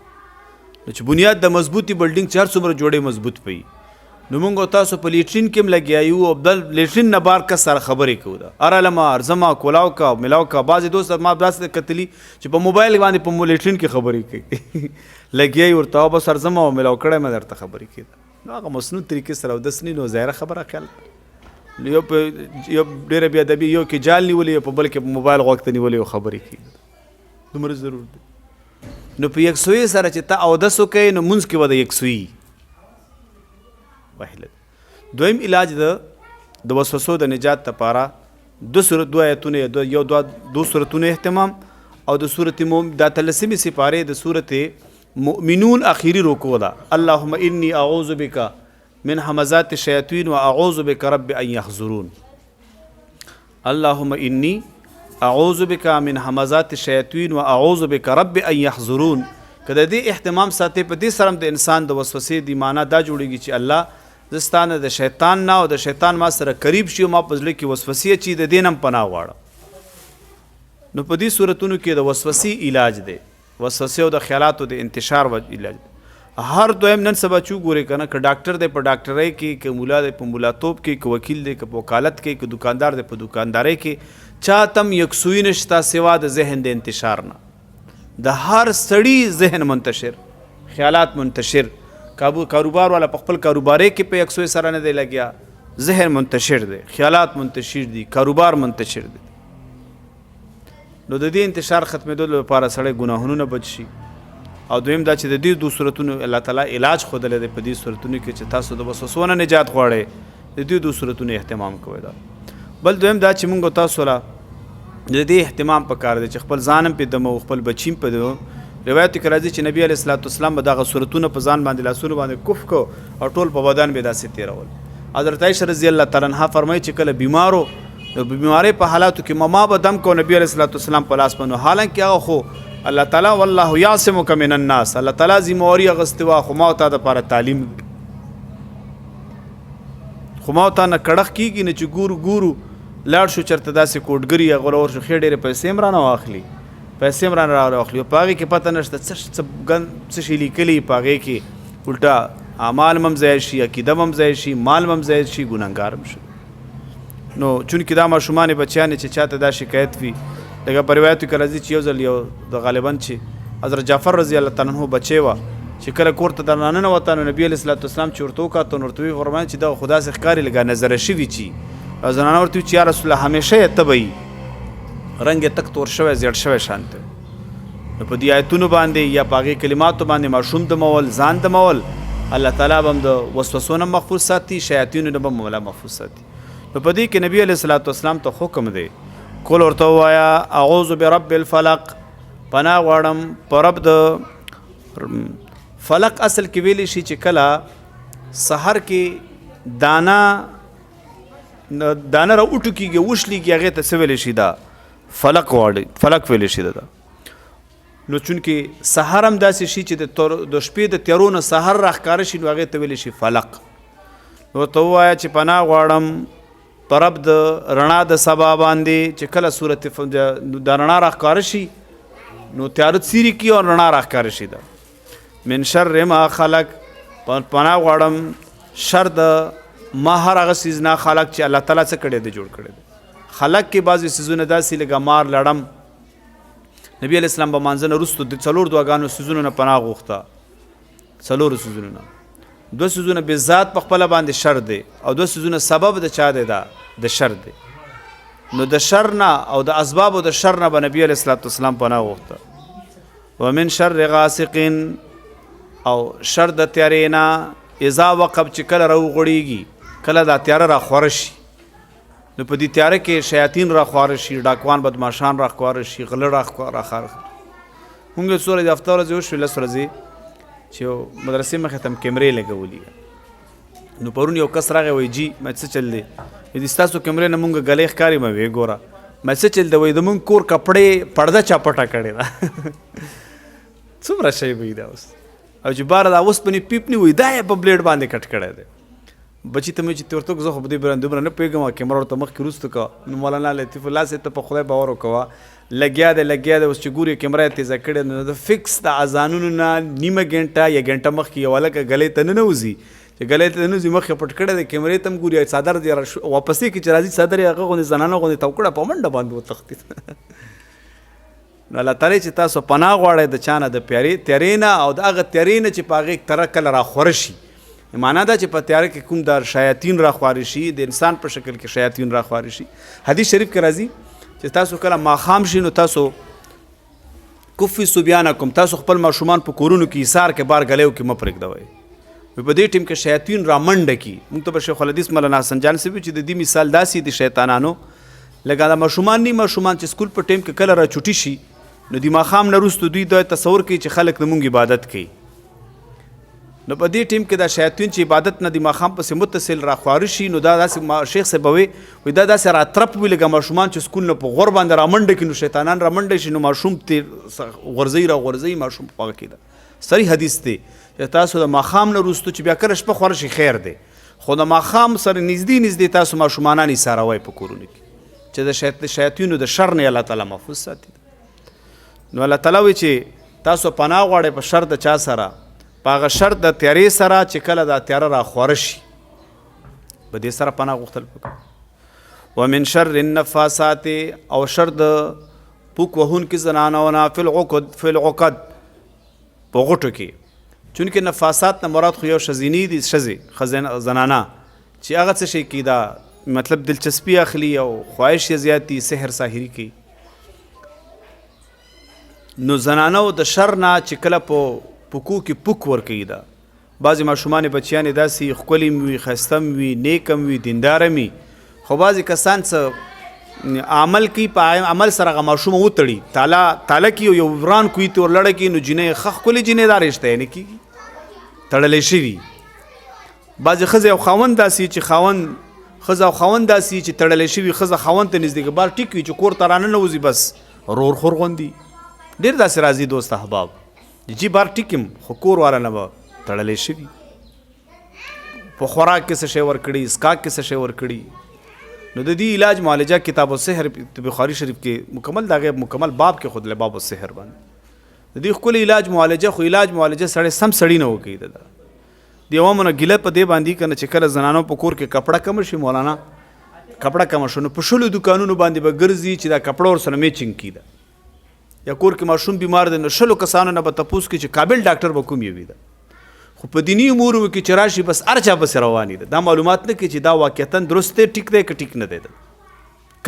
نو چې بنیاد د مضبوطی بلډینګ چې هر څومره جوړې مضبوط پي. نو موږ تاسو په لیټرین کې هم لګیا یو او بل لیټرین نه بار کس سره خبرې کوو، ده ارالمه ارزما کولاو کا ملاو کا. بعضې دوست ما داسې کتلي چې په موبایل باندې په لیټرین کې خبرې کوي، لګیا یې ورته او بس ارزما او ملاو کړی مې درته خبرې کوي. نو هغه مسنون طریقې سره اودس نه، نو ظاهره خبره خیال یو په یو ډېره بې ادبي، یو کې جال نیولې، یو په بل کې موبایل غوږ ته نیولې او خبرې کوي، دومره ضرور دی. نو په یکسویي سره چې ته اودس وکړې، نو مونځ کې به د یکسویي وحلت. دویم علاج د وسوسو د نجات لپاره دو سورت، دو آیتونه، دو یو دو دو سورتونو اهتمام او د سورت د 13مې سپارې د سورت مؤمنون اخیری رکوع ده، اللهم انی اعوذ بک من همزات الشیاطین و اعوذ بک رب ان یحضرون. اللهم انی اعوذ بک من همزات الشیاطین و اعوذ بک رب ان یحضرون. که د دې اهتمام ساتي، په دې سره د انسان د وسوسې دی معنا دا جوړیږي چې الله، زه ستا نه د شیطان نه او د شیطان ما سره قریب شي او ما په زړه کې وسوسې اچي، د دې نه هم پناه غواړم. نو په دې صورتونو کې د وسوسې علاج دی، وسوسې او د خیالاتو د انتشار علاج دی. هر دویم نن سبا چې وګورې که نه، که ډاکټر دی په ډاکټرۍ کې، که مولا دی په مولاتوب کې، که وکیل دی که په وکالت کې، که دکاندار دی په دکاندارۍ کې، چا تم یکسویي نشته سوا د ذهن د انتشار نه. د هر سړي ذهن منتشر، خیالات منتشر، کاروبار والا په خپل کاروبارې کې په یکسوی سره نه دی لګیا، ذهن منتشر دی، خیالات منتشر دي، کاروبار منتشر دی. نو د دې انتشار ختمېدلو لپاره سړی ګناهونو نه بچ شي. او دویم دا چې د دې دوه صورتونو الله تعالی علاج ښودلی دی په دې صورتونو کې، چې تاسو د وسوسو نه نجات غواړئ، د دې دوه صورتونو اهتمام کوئ. دا بل دویم دا چې موږ تاسو له د دې اهتمام پکار دی چې خپل ځان هم پې دمو، خپل بچي هم پې دمو. روایت کې راځي چې نبی علیه الصلاة والسلام به دغه صورتونه په ځان باندې لاسونو باندې کف کو او ټول په بدن به داسې تېرول. حضرت عایشه رضی الله تعالی عنها فرمایي چې کله بیمارو، نو په بیماری په حالاتو کې ما به دم کو نبی علیه الصلاة والسلام په لاس باندې، حالانکه هغه خو الله تعالی والله یعصمک من الناس، الله تعالی ذمہواری اغستې وه، خو ما او تا دپاره تعلیم، خو ما او تا نه کړخ کېږي نه چې ګورو ګورو لاړ شو چېرته داسې کوټګري هغه له ورشو، ښې ډېرې پیسې هم رانه واخلي، پیسې هم رانه راواخلي، په هغې کې پته نشته څه څه ګند څه شي لیکلي په هغې کې، الټا اعمال هم ضایع شي، عقیده هم ضایع شي، مال هم ضایع شي، ګناهګار هم شي. نو چونکې دا ماشومان بچیان چې چاته دا شکایت وي، لکه په روایتو کې راځي چې یو ځل یو د غالبا چې حضرت جعفر رضی الله تعالی عنہ بچی وه چې کله کور ته د ننوته، نو نبی علیه الصلاة والسلام چې ورته وکاته، نو ورته ویې فرمایل چې دغه خو داسې ښکاري لکه نظره شوي چې، او زنانه ورته ویل چې یا رسول الله، همیشه یې تبه وي. رنګ یې تک تور شوی، زیړ شوی شان دی. نو په دې آیتونو باندې یا په هغې کلماتو باندې ماشوم دمول، ځان دمول، الله تعالی به هم د وسوسو نه محفوظ ساتي، شیاطینو نه به هم الله محفوظ ساتي. نو په دې کې نبی علیه الصلاة والسلام ته حکم دی، کول ورته ووایه اعوذ برب الفلق، پناه غواړم په رب د فلق. اصل کې ویلی شي چې کله سحر کې دانه دانه را اوټکیږي، وشلیږي، هغې ته څه ویلی شي؟ دا فلق غواړي، فلق ویلی شي دا. نو چونکې سحر هم داسې شي چې د شپې د تیارو نه سحر راښکاره شي، نو هغې ته ویلی شي فلق. نو ورته ووایه چې پناه غواړم په رب د رڼا د سبا باندې، چې کله صورت د رڼا راښکاره شي نو تیاره څیرې کړي او رڼا راښکاره شي. ده من شر ما خلق، پناه غواړم شر د ما هر هغه څیز نه خلق چې الله تعالی څه کړی دی، جوړ کړی دی. خلق کې بعضې څیزونه داسې لکه مار، لړم. نبی علیه السلام به مانځه نه وروسته د څلور دعاګانو څیزونو نه پناه غوښته، څلورو څیزونو نه. دوه څیزونه بالذات په خپله باندې شر دی او دوه څیزونه سبب د چا دی؟ دا د شر دی. نو د شر نه او د اسبابو د شر نه به نبی علیه الصلاة والسلام پناه غوښته. ومن شر غاسق، او شر د تیارې نه، اذا وقب، چې کله راوغوړېږي، کله دا تیاره را خوره شي، نو په دې تیاره کې شیاطین را خواره شي، ډاکوان بدماشان را خواره شي، غله را خواره. مونږ څو ورځې، هفته ورځې وشوې، لس ورځې چې یو مدرسې مخې ته هم کیمرې لګولي. نو پرون یو کس راغی، وایي جي ما څه چل دی؟ وایي ستاسو کیمرې نه مونږ ګلې ښکاري. ما وی ګوره ما څه چل دی؟ وایي د مونږ کور کپړې پرده چا پټه کړې ده. څومره شی به وي دا اوس؟ او چې باره دا اوسپنې پیپ نه وي، دا یې په بلیډ باندې کټ کړی دی. بچی ته مې چې ورته زه خو په دې باندې دومره نه پوهېږم، کیمره ورته مخکې وروسته که. نو مولانا لطیف الله صاحب ته په خدای باور وکوه، لګیا دی لګیا دی، اوس چې ګوري کیمره یې تېزه کړې، نو د فکس د اذانونو نه نیمه ګنټه یا ګنټه مخکې یو هلک ګلۍ ته ننوځي، چې ګلۍ ته ننوځي مخ یې پټ کړی دی، کیمرې ته هم ګوري، څادر دې واپسې کې چې راځي څادر یې هغه غوندې زنانه غوندې تاو کړه، په منډه باندې وتښتېد. نو الله تعالی چې تاسو پناه غواړئ د چا نه؟ د پیارې تیارې نه، او د هغه تیارې نه چې په هغې تره کله راخوره شي. معنا دا چې په تیاره کې کوم دا شیاطین راخواره شي، د انسان په شکل کې شیاطین راخواره شي. حدیث شریف کې راځي چې تاسو کله ماښام شي نو تاسو کفي صبیانکم، تاسو خپل ماشومان په کورونو کې ایثار کې بار ګلیو کې مه پرېږدوئ. په دې ټیم کې شیاطین را منډه کی. موږ ته به شیخ الحدیث مولانا حسن جان صاحب چې د دې مثال داسې دي شیطانانو لکه دا ماشومان نی، ماشومان چې سکول په ټیم کې کله را چوټي شي نو د ماښام نه وروسته دوی دا تصور کوي چې خلک د مونږ عبادت کوي. نو په دې ټیم کې دا شیاطین چې عبادت نه د ماښام پسې متصل را خواره شي، نو دا داسې شیخ صاحب وایي، وایي دا داسې را ترپ وي لکه ماشومان چې سکول نه په غور باندې را منډه کړي، نو شیطانان را منډه شي، نو ماشوم تیر غورځوي را غورځوي ماشوم په هغه کې. ده صریح حدیث دی چې تاسو د ماښام نه وروسته چې بیا کله شپه خوره شي خیر دی، خو د ماښام سره نږدې نږدې تاسو ماشومانان ایساروئ په کورونو کې چې د شیاطینو د شر نه الله تعالی محفوظ ساتي. نو الله تعالی وایي چې تاسو پناه غواړئ په شر د چا سره؟ په هغه شر د تیارې سره چې کله دا تیاره را خوره شي، په دې سره پناه غوښتل پکار. ومن شر النفاسات، او شر د پوک وهونکي زنانو نه، فی العقد، فی العقد په غوټو کې. چونکه نفاسات نه مراد خو یو ښځینې دي، ښځې زنانه چې هغه څه شی کوي، دا مطلب دلچسپي اخلي او خواهش یې زیات دي، سحر ساحري کوي. نو زنانو د شر نه چې کله په پوکو کې پوک ورکوي، دا بعضې ماشومانې بچیانې داسې ښکلې هم وي، ښایسته هم وي، نیک هم وي، دیندار هم وي، خو بعضې کسان څه عمل کوي، په عمل سره هغه ماشومه وتړي، تاله تاله کوي، یو وران کوي ته ورلړه کوي، نو جینۍ ښه ښکلې جینۍ دا رشته یې نه کېږي، تړلی شوي. بعضې ښځې او خاوند داسې چې خاوند ښځه او خاوند داسې چې تړلی شوي، ښځه خاوند ته نږدې بار ټیک وي چې کور ته راننوځي بس رور خور غوندي. ډېر داسې راځي دوست احباب چې بار ټیک یم خو کور والا نه به تړلی شوي، په خوراک کې څه شی ورکړي، اسکاک کې څه شی ورکړي. نو د دې علاج معالجه کتاب السحر بخاري شریف کې مکمل د هغې مکمل باب کې خود له باب السحر باندې د دې ښکلي علاج معالجه، خو علاج معالجه سړی سم سړی نه وکړي. ده د عوامو نه ګیله په دې باندې کنه چې کله زنانو په کور کې کپړه کمه شي، مولانا کپړه کمه شو، نو په شلو دکانونو باندې به ګرځي چې دا کپړه ورسره میچنګ کړي. ده یا کور کې ماشوم بیمار دی نو شلو کسانو نه به تپوس کوي چې قابل ډاکټر به کوم یو وي. ده خو په دیني امورو کې چې راشي بس هر چا پسې رواني ده، دا معلومات نه کوي چې دا واقعیتا درست دی، ټیک دی که ټیک نه دی. ده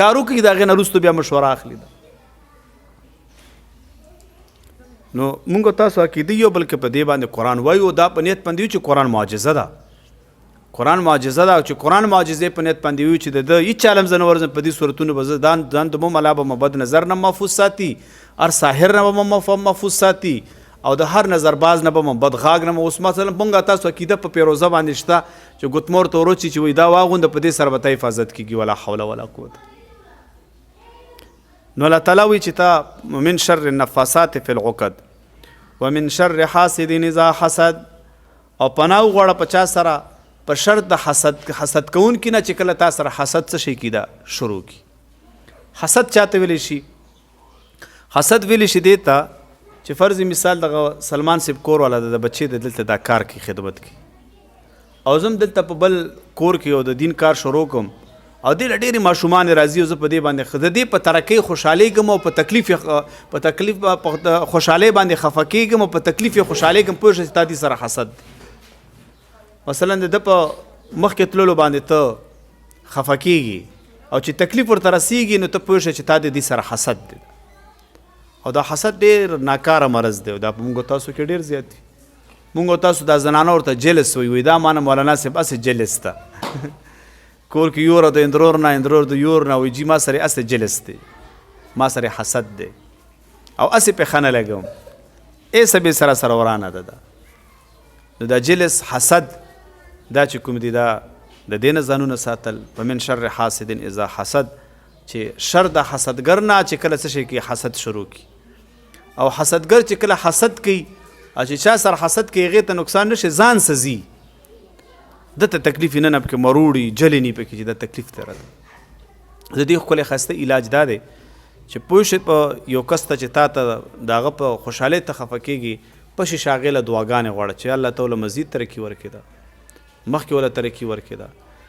کار وکړي د هغې نه وروسته بیا مشوره اخلي. ده نو مونږ تاسو عقیده یو بلکې په دې باندې قرآن وایو، دا په نیت باندې چې قرآن معجزه ده، قرآن معجزه ده، چې قرآن معجزه په نیت باندې وي چې د ده هیڅ عالم زه نه ورځم په دې صورتونو به زه ځان د مو الله به مو بد نظر نه محفوظ ساتي، هر ساحر نه به مو محفوظ ساتي، او د هر نظر باز نه به مو بد غاږ نه مو. اوس مثلا مونږ تاسو عقیده په پیروزه باندې شته چې ګوتمور ته وروچي چې وایي دا واغونده په دې سره به تا حفاظت کېږي، ولا حول ولا قوت. نو الله تعالی وایي چې تا من شر النفاثات فی العقد ومن شر حاسد اذا حسد، او پناه وغواړه په چا سره؟ په شر د حسد، حسد کوونکي نه چې کله تا سره حسد څه شي کیده شروع کی. حسد چاته ویلی شي؟ حسد ویلی شي دې ته چې فرض مثال دغه سلمان صاحب کور والا د بچي د دلته دا کار کې خدمت کوي، او زه هم دلته په بل کور کې یو د دین کار شروع کوم، او دې له ډېرې ماشومانې راځي، او زه په دې باندې د دې په ترقۍ خوشحالېږم، او په تکلیف یې په تکلیف په خوشحالۍ باندې خفه کېږم، او په تکلیف یې خوشحالېږم، پوه شې چې تا دې سره حسد دی. مثلا د ده په مخکې تللو باندې ته خفه کېږي، او چې تکلیف ورته رسېږي نو ته پوه شې چې تا د دې سره حسد دی. او دا حسد ډېر ناکاره مرض دی، او دا په موږ تاسو کې ډېر زیات دی. موږ تاسو دا زنانه ورته جلس وایي، وایي دا مانه مولانا صاحب هسې جلس ده، کور کې یور د اندرور نه، اندرور د یور نه، وایي جي ما سره هسې جلس دی، ما سره حسد دی، او هسې پې ښه نه لګوم، هېڅ به سره سره ورانه ده دا. نو دا جلس حسد دا چې کوم دی دا د دې نه ځانونه ساتل، په من شر حاسد اذا حسد، چې شر د حسدګر نه چې کله څه شي کې حسد شروع کی، او حسدګر چې کله حسد کوي، او چې چا سره حسد کوي هغې ته نقصان نه شي، ځان سزي، ده ته تکلیف نه، نه پکې مروړي جلې نه پکې چې دا تکلیف ته راته. د دې ښکلی ښایسته علاج دا دی چې پوه شې په یو کس ته چې تا ته د هغه په خوشحالۍ ته خفه کېږي، پشې شاغې له دعاګانې غواړه چې الله ته وله مزید ترقي ورکړي، ده مخکې وله ترقي ورکړي، ده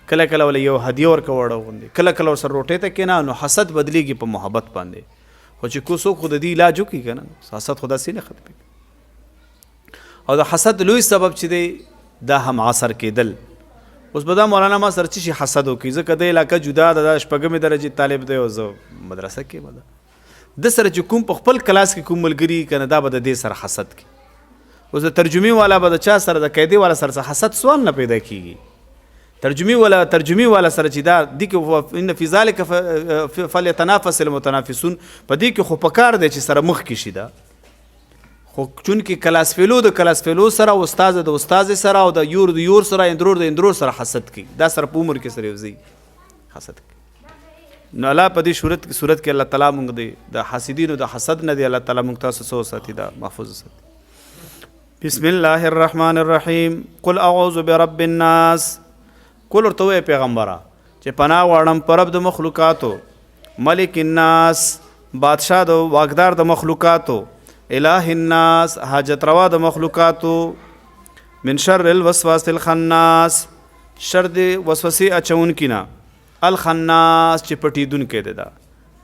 کله کله وله یو هدیه ورکه وړه غوندې، کله کله ورسره روټۍ ته کښېنه، نو حسد بدلېږي په محبت باندې. خو چې کو څوک خو د دې علاج وکړي که نه، حسد خو داسې نه ختمېږي. او د حسد لوی سبب چې دی دا هم عصر کېدل. اوس به دا مولانا ما سره څه شي حسد وکړي، ځکه د علاقه جدا ده، دا شپږمې درجې طالب دی او زه مدرسه کې یم. ده د سره چې کوم په خپل کلاس کې کوم ملګري که نه، دا به د دې سره حسد کوي. اوس د ترجمې والا به د چا سره، د قاعدې والا سره څه حسد سوال نه پیدا کېږي. ترجمې والا سره چې دا دې کې ان فی ذلک فلیتنافس المتنافسون، په دې کې خو پکار دی چې سره مخ کې شي. دا خو چونکې کلاس فیلو د کلاس فیلو سره، استاد د استاد سره، او د یور د یور سره، اندرور د اندرور سره حسد کوي، دا سره په عمر کې سره یو ځای حسد کوي. نو الله په دې صورت کې الله تعالی مونږ دی د حاسدینو د حسد نه دی الله تعالی مونږ تاسو څه وساتي، دا محفوظ وساتي. بسم الله الرحمن الرحیم. قل اعوذ برب الناس. قل ورته ووایه پیغمبره چې پناه غواړم په رب د مخلوقاتو، ملک الناس بادشاه د واکدار د مخلوقاتو، اله الناس حاجت روا د مخلوقاتو، من شر الوسواس الخناس شر د وسوسې اچونکي نه، الخناس چې پټېدونکی دی.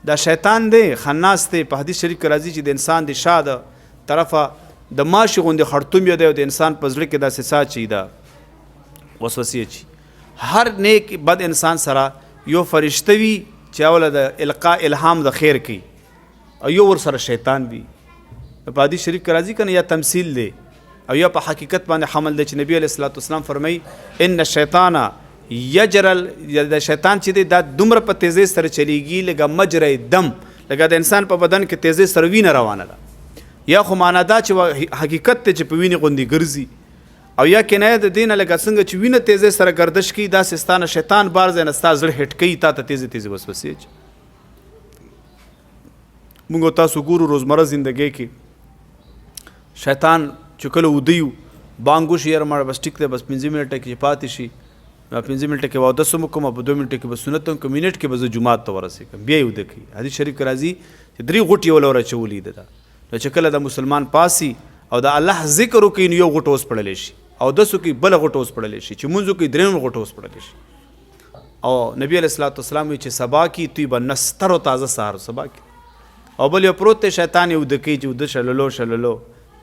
دا شیطان دی، خناس دی. په حدیث شریف کې راځي چې د انسان د شا د طرفه د ماشي غوندې خړتوم یې دی، او د انسان په زړه کې داسې څه اچوي، دا وسوسې اچوي. هر نیک بد انسان سره یو فرشته وي چې اوله د القا الهام د خیر کوي، او یو ورسره شیطان وي. په حدیث شریف کې راځي که نه، یا تمثیل دی او یا په حقیقت باندې حمل دی چې نبی علیه الصلاة والسلام فرمایي ان الشیطان یجرل، د شیطان چې دی دا دومره په تیزۍ سره چلیږي لکه مجرى دم، لکه د انسان په بدن کې تیزۍ سره وینه روانه ده. یا خو معنا دا چې حقیقت دی چې په وینې غوندې ګرځي، او یا کنایه د دې نه لکه څنګه چې وینه تیزۍ سره ګردش کوي، داسې ستا نه شیطان بار ځای نه ستا زړه هټ کوي، تا ته تیزې تیزې وسوسې اچوي. موږ تاسو ګورو روزمره زندګۍ کې شیطان چې کله وده یو بانګ وشي، یاره مړه بس ټیک دی، بس پنځه منټه کې چې پاتې شي، نو پنځه منټه کې به اودس هم وکړم، په دوه منټه کې به سنت هم کوم، منټ کې به زه جومات ته ورسېږم، بیا یې وده کوي. حدیث شریف کې راځي چې درې غوټې یې وله ور اچولي ده. نو چې کله د مسلمان پاسي او د الله ذکر وکړي نو یو غوټه وسپړلی شي، اودس وکړي بله غوټه وسپړلی شي، چې لمونځ وکړي درېیم غوټه وسپړلی شي. او نبی علیه الصلاة والسلام وایي چې سبا کې توی به نستر او تازه سهار سبا کې، او بل یو پروت دی شیطان یې وده کوي چې وده شللو شللو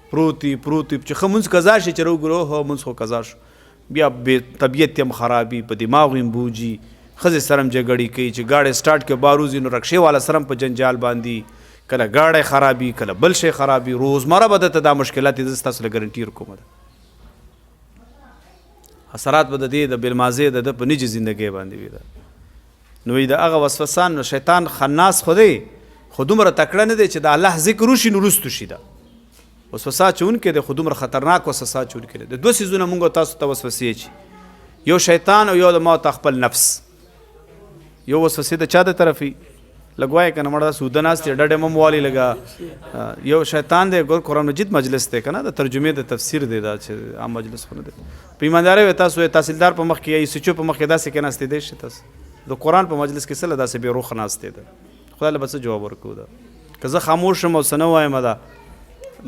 پروت وي پروت وي، چې ښه لمونځ قضا شي چې راوګوري اوهو لمونځ خو قضا شو، بیا بې طبیعت یې هم خرابي، په دماغ یې هم بوجي، ښځې سره هم جګړې کوي، چې ګاډی سټارټ کړي بار وځي نو رکشې والا سره هم په جنجال باندې، کله ګاډی خرابي، کله بل شی خرابي، روزمره به درته دا مشکلات دي، زه ستاسو له ګارنټي ورکوم. ده اثرات به د دې د بلمازې د ده په نجي زندګۍ باندې وي. ده نو وایي د هغه وسوسان، نو شیطان خناس خو دی، خو دومره تکړه نه دی چې د الله ذکر وشي نو وروستو شي. ده وسوسه اچونکی دی، خو دومره خطرناک وسوسه اچونکی دی. د دوه څیزونه مونږ تاسو ته وسوسې اچي، یو شیطان او یو د ما ته خپل نفس. یو وسوسې د چا د طرفي لږ وایې که نه؟ مړه سوده ناست دی، ډډې مم والي لږه. یو شیطان دی، ګور قرآن مجید مجلس دی که نه، د ترجمې د تفسیر دی، دا چې عام مجلس خو نه دی. په ایماندارۍ وایي تاسو تحصیلدار په مخ کې یا ایس ایچ او په مخ کې داسې کېناستېدی شي؟ تاسو د قرآن په مجلس کې څه له داسې بې روخه ناست دی؟ خدای له به څه جواب ورکوو؟ ده که زه خاموش شم او څه نه وایم، ده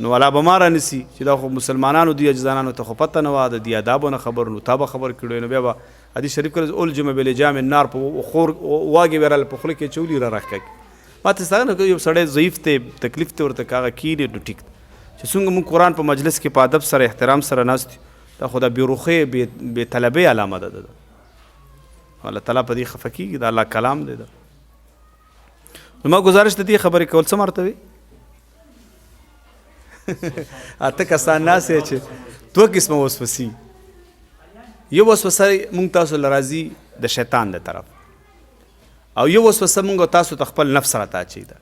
نو ولا به ما رانیسي چې دا خو مسلمانانو دی، اجزانانو ته خو پته نه وه، د دې آدابو نه خبر، نو تا به خبر کړو. نو بیا به حدیث شریف کړه الجم بلجام النار، په خور واګې ورل په خوله کې چولی را راخکې. ماته څنګه یو سړی ضعیف دی، تکلیف ته ورته کاغه کینې، نو ټیک چې څنګه موږ قرآن په مجلس کې په ادب سره احترام سره ناست، دا خو د بې روخې بې طلبۍ علامه ده. ده الله تعالی په دې خفه کېږي، دا الله کلام دی. ده نو ما ګزارش د دې خبرې کول څه مرته وي؟ اته کسان ناست چې دوه قسمه وسوسې. یو وسوسه مونږ تاسو له راځي د شیطان د طرف، او یو وسوسه مونږ تاسو ته خپل نفس راته اچوي. ده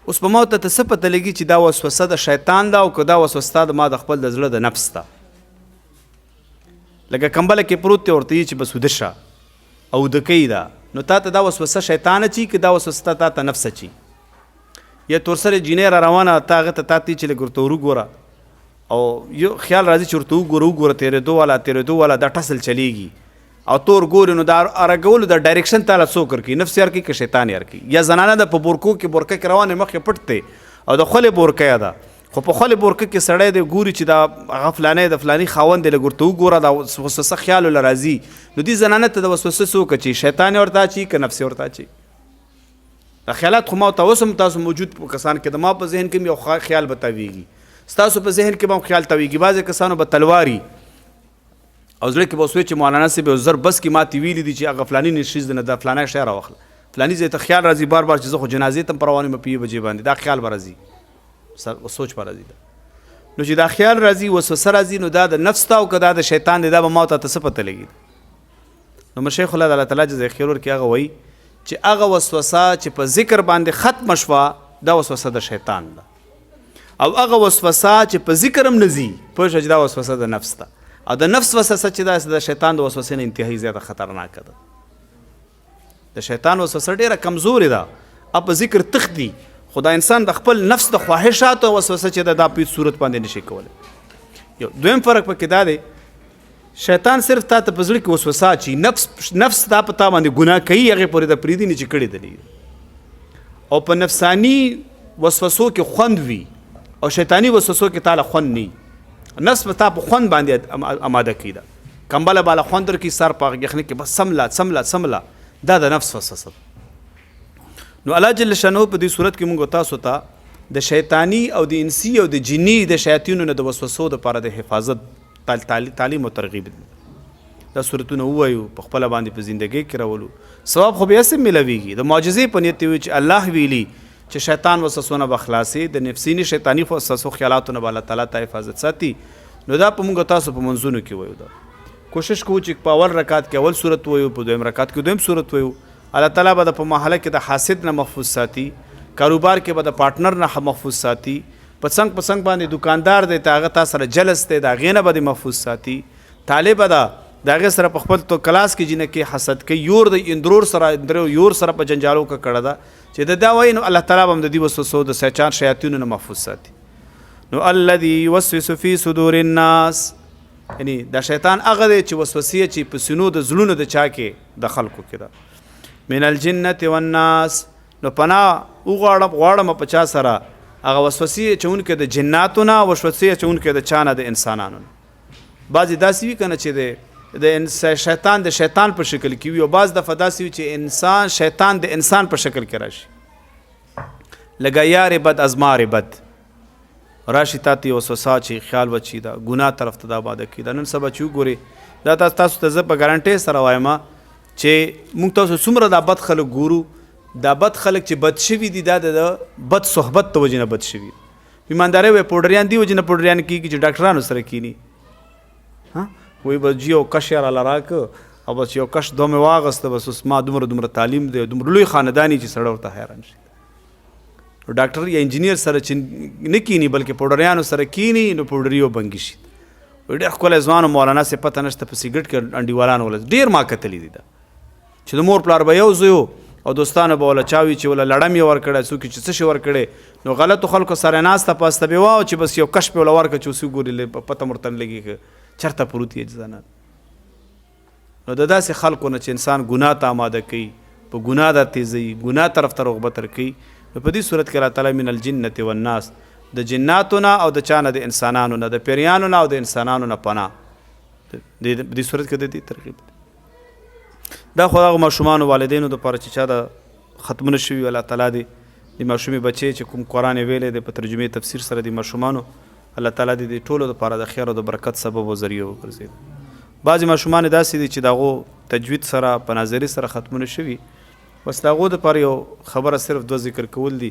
اوس په ما ته څه پته لګي چې دا وسوسه د شیطان ده او که دا وسوسه د ما د خپل د زړه د نفس ده؟ لکه کمبله کې پروت دی، ورته یې چې بس وده شه او وده کوي ده، نو تا ته دا وسوسه شیطان اچي که دا وسوسه تا ته نفس اچي؟ یا تورسرې جینۍ را روانه، تا هغه ته تا ته چې لږ ورته وروګوره، او یو خیال راځي چې ورته وګوره وګوره، تېرېدو والا تېرېدو والا، دا ټسل چلیږي او تور ګوري، نو دا ارګولو دا ډایرکشن تعالی څوک ورکوي؟ نفس یې ورکوي که شیطان یې ورکوي؟ یا زنانه ده په بورکو کې بورکه کې روانه، مخ یې پټ دی او د خولې بورکه یې ده، خو په خولې بورکه کې سړی دی ګوري چې دا هغه فلانی د فلاني خاوند دی، لږ ورته وګوره، دا وسوسه خیال له راځي. نو دې زنانه ته د وسوسه څوک اچوي؟ شیطان یې ورته اچوي که نفس یې ورته اچوي؟ دا خیالات خو ما ته اوس هم تاسو موجود په کسان کې د ما په ذهن کې یو خیال به تاویږي، ستاسو په ذهن کې به هم خیال تاویږي. بعضې کسانو به تلواري او زړه کې به وسوي چې مولانا صاحب یو زر بس کې ماته ویلي دي چې هغه فلاني نشیز نه دا فلانی شی راواخله، فلاني ځای ته خیال راځي بار بار چې زه خو جنازې ته هم په روان یم په یوې بجې باندې، دا خیال به راځي، سوچ به راځي. نو چې دا خیال راځي، وسوسه راځي، نو دا د نفس ته او که دا د شیطان دی، دا به ما ته څه پته لګي؟ نو مشیخ الله الله تعالی جزای خیر ورکړي، هغه وایي چې هغه وسوسه چې په ذکر باندې ختمه شوه دا وسوسه د شیطان ده، او هغه وسوسه چې په ذکر هم نه ځي پوه شه چې دا وسوسه د نفس ده، او د نفس وسوسه چې ده د شیطان د وسوسې نه انتهایي زیاته خطرناکه ده. د شیطان وسوسه ډیره کمزورې ده او په ذکر تختی، خو دا انسان د خپل نفس د خواهشاتو وسوسه چې ده دا په صورت باندې نشي کولی. یو دویم فرق پکې دا دی، شیطان صرف تا ته په زړه کې وسوسه اچي، نفس نفس تا په تا باندې ګناه کوي، هغې پورې د پرېږدي نه چې کړې دي، او په نفساني وسوسو کې خوند وي او شیطاني وسوسو کې تاله خوند نه. نفس به تا په خوند باندې اماده کوي، ده کمبله بالا خوند درکوي، سر په یخني کې بس سمله سمله سمله، دا د نفس وسوسه ده. نو الله جل شانه په دې صورت کې موږ تاسو ته د شیطانی او د انسی او د جنی د شیاطینو نه د وسوسو لپاره د حفاظت تعلیم او ترغیب دی. دا سورتونه ووایو، په خپله باندې په زندګۍ کې راولو، ثواب خو بیا سم ملاویږي. د معجزې په نیت وي چې الله ویلي چې شیطان وسوسو نه به خلاصې، د نفسیني شیطاني وسوسو خیالاتو نه به الله تعالی ته حفاظت ساتي. نو دا په موږ تاسو په منځونو کې وایو، دا کوشش کوو چې په اول رکعت کې اول سورت وایو، په دویم رکعت کې دویم سورت وایو. الله تعالی به د په محله کې د حاسد نه محفوظ ساتي، کاروبار کې به د پارټنر نه محفوظ ساتي، په څنګ په څنګ باندې دکاندار دی ته هغه تا سره جلس دی د هغې نه به دې محفوظ ساتي، طالبه ده د هغې سره په خپل تو کلاس کې جینکې حسد کوي، یور د اندرور سره اندرو یور سره په جنجالو ککړه ده چې د دا وایي، نو الله تعالی به هم د دې وسوسو د سیچان شیاطینو نه محفوظ ساتي. نو الذي يوسوس في صدور الناس، یعنی دا شیطان هغه دی چې وسوسې چې په سینو د زړونو د چا کې، د خلکو کې ده، من الجنة والناس. نو پناه وغواړم غواړم په چا سره؟ هغه وسوسې اچونکی د جناتو نه، وسوسې اچونکی د چا نه؟ د انسانانو نه. بعضې داسې وي که نه چې د شیطان د شیطان په شکل کې وي، او بعض دفعه داسې وي چې انسان شیطان د انسان په شکل کې راشي، لکه یار بد ازمار بد راشي تا ته وسوسه چې خیال وچی دا ګناه طرف ته دا باده کی. دا نن سبا چې وګوري دا تاسو ته زه په ګارانټۍ سره وایم چې موږ تاسو څومره دا بد خلک ګورو، دا بد خلک چې بد شوي دي، دا د بد صحبت د وجې نه بد شوي. ایمانداري وای پوډریان دی وجې نه پوډریان کیږي چې ډاکټرانو سره کینی. ها وای بس یو کش یې راله راکړ او بس یو کش دوه مې واغسته، بس اوس ما دومره دومره تعلیم دی، دومره لوی خاندان چې سړی ورته حیران شي. نو ډاکټر یا انجینیر سره چې نه کینی بلکې پوډریانو سره کینی، نو پوډریو بنګي شي. ډېر ښکلی ځوان مولانا سي پته نشته په سیګریټ کې انډیوالان ول، ډېر ما کتلي دي دا چې د مور پلار به یو زوی او دوستانو به وله چا وي چې وله لړم یې ورکړی، څوک چې څه شي ورکړی، نو غلطو خلکو سره ناسته پاسته به وه چې بس یو کش پې وله ورکړه چې اوس وګوري پته م ورته نه لګي چېرته پروت یې ځانان. نو د داسې خلکو نه چې انسان ګناه ته آماده کوي، په ګناه دا تیزوي، ګناه طرف ته رغبت ورکوي، نو په دې صورت کې الله تعالی من الجنة والناس، د جناتو نه او د چا نه، د انسانانو نه، د پیریانو نه او د انسانانو نه پناه. دې صورت کې د دې ترغیب دی. دا خو هغه ماشومانو والدینو دپاره چې چا د ختمونه شوي، الله تعالی دې د ماشومې بچې چې کوم قرآن یې ویلی دی په ترجمې تفسیر سره د ماشومانو، الله تعالی دې د ټولو دپاره د خیر او د برکت سبب او ذریعه وګرځي. بعضې ماشومان داسې دي چې د هغو تجوید سره په ناظري سره ختمونه شوي، بس د هغو دپاره یو خبره صرف دوه ذکر کول دي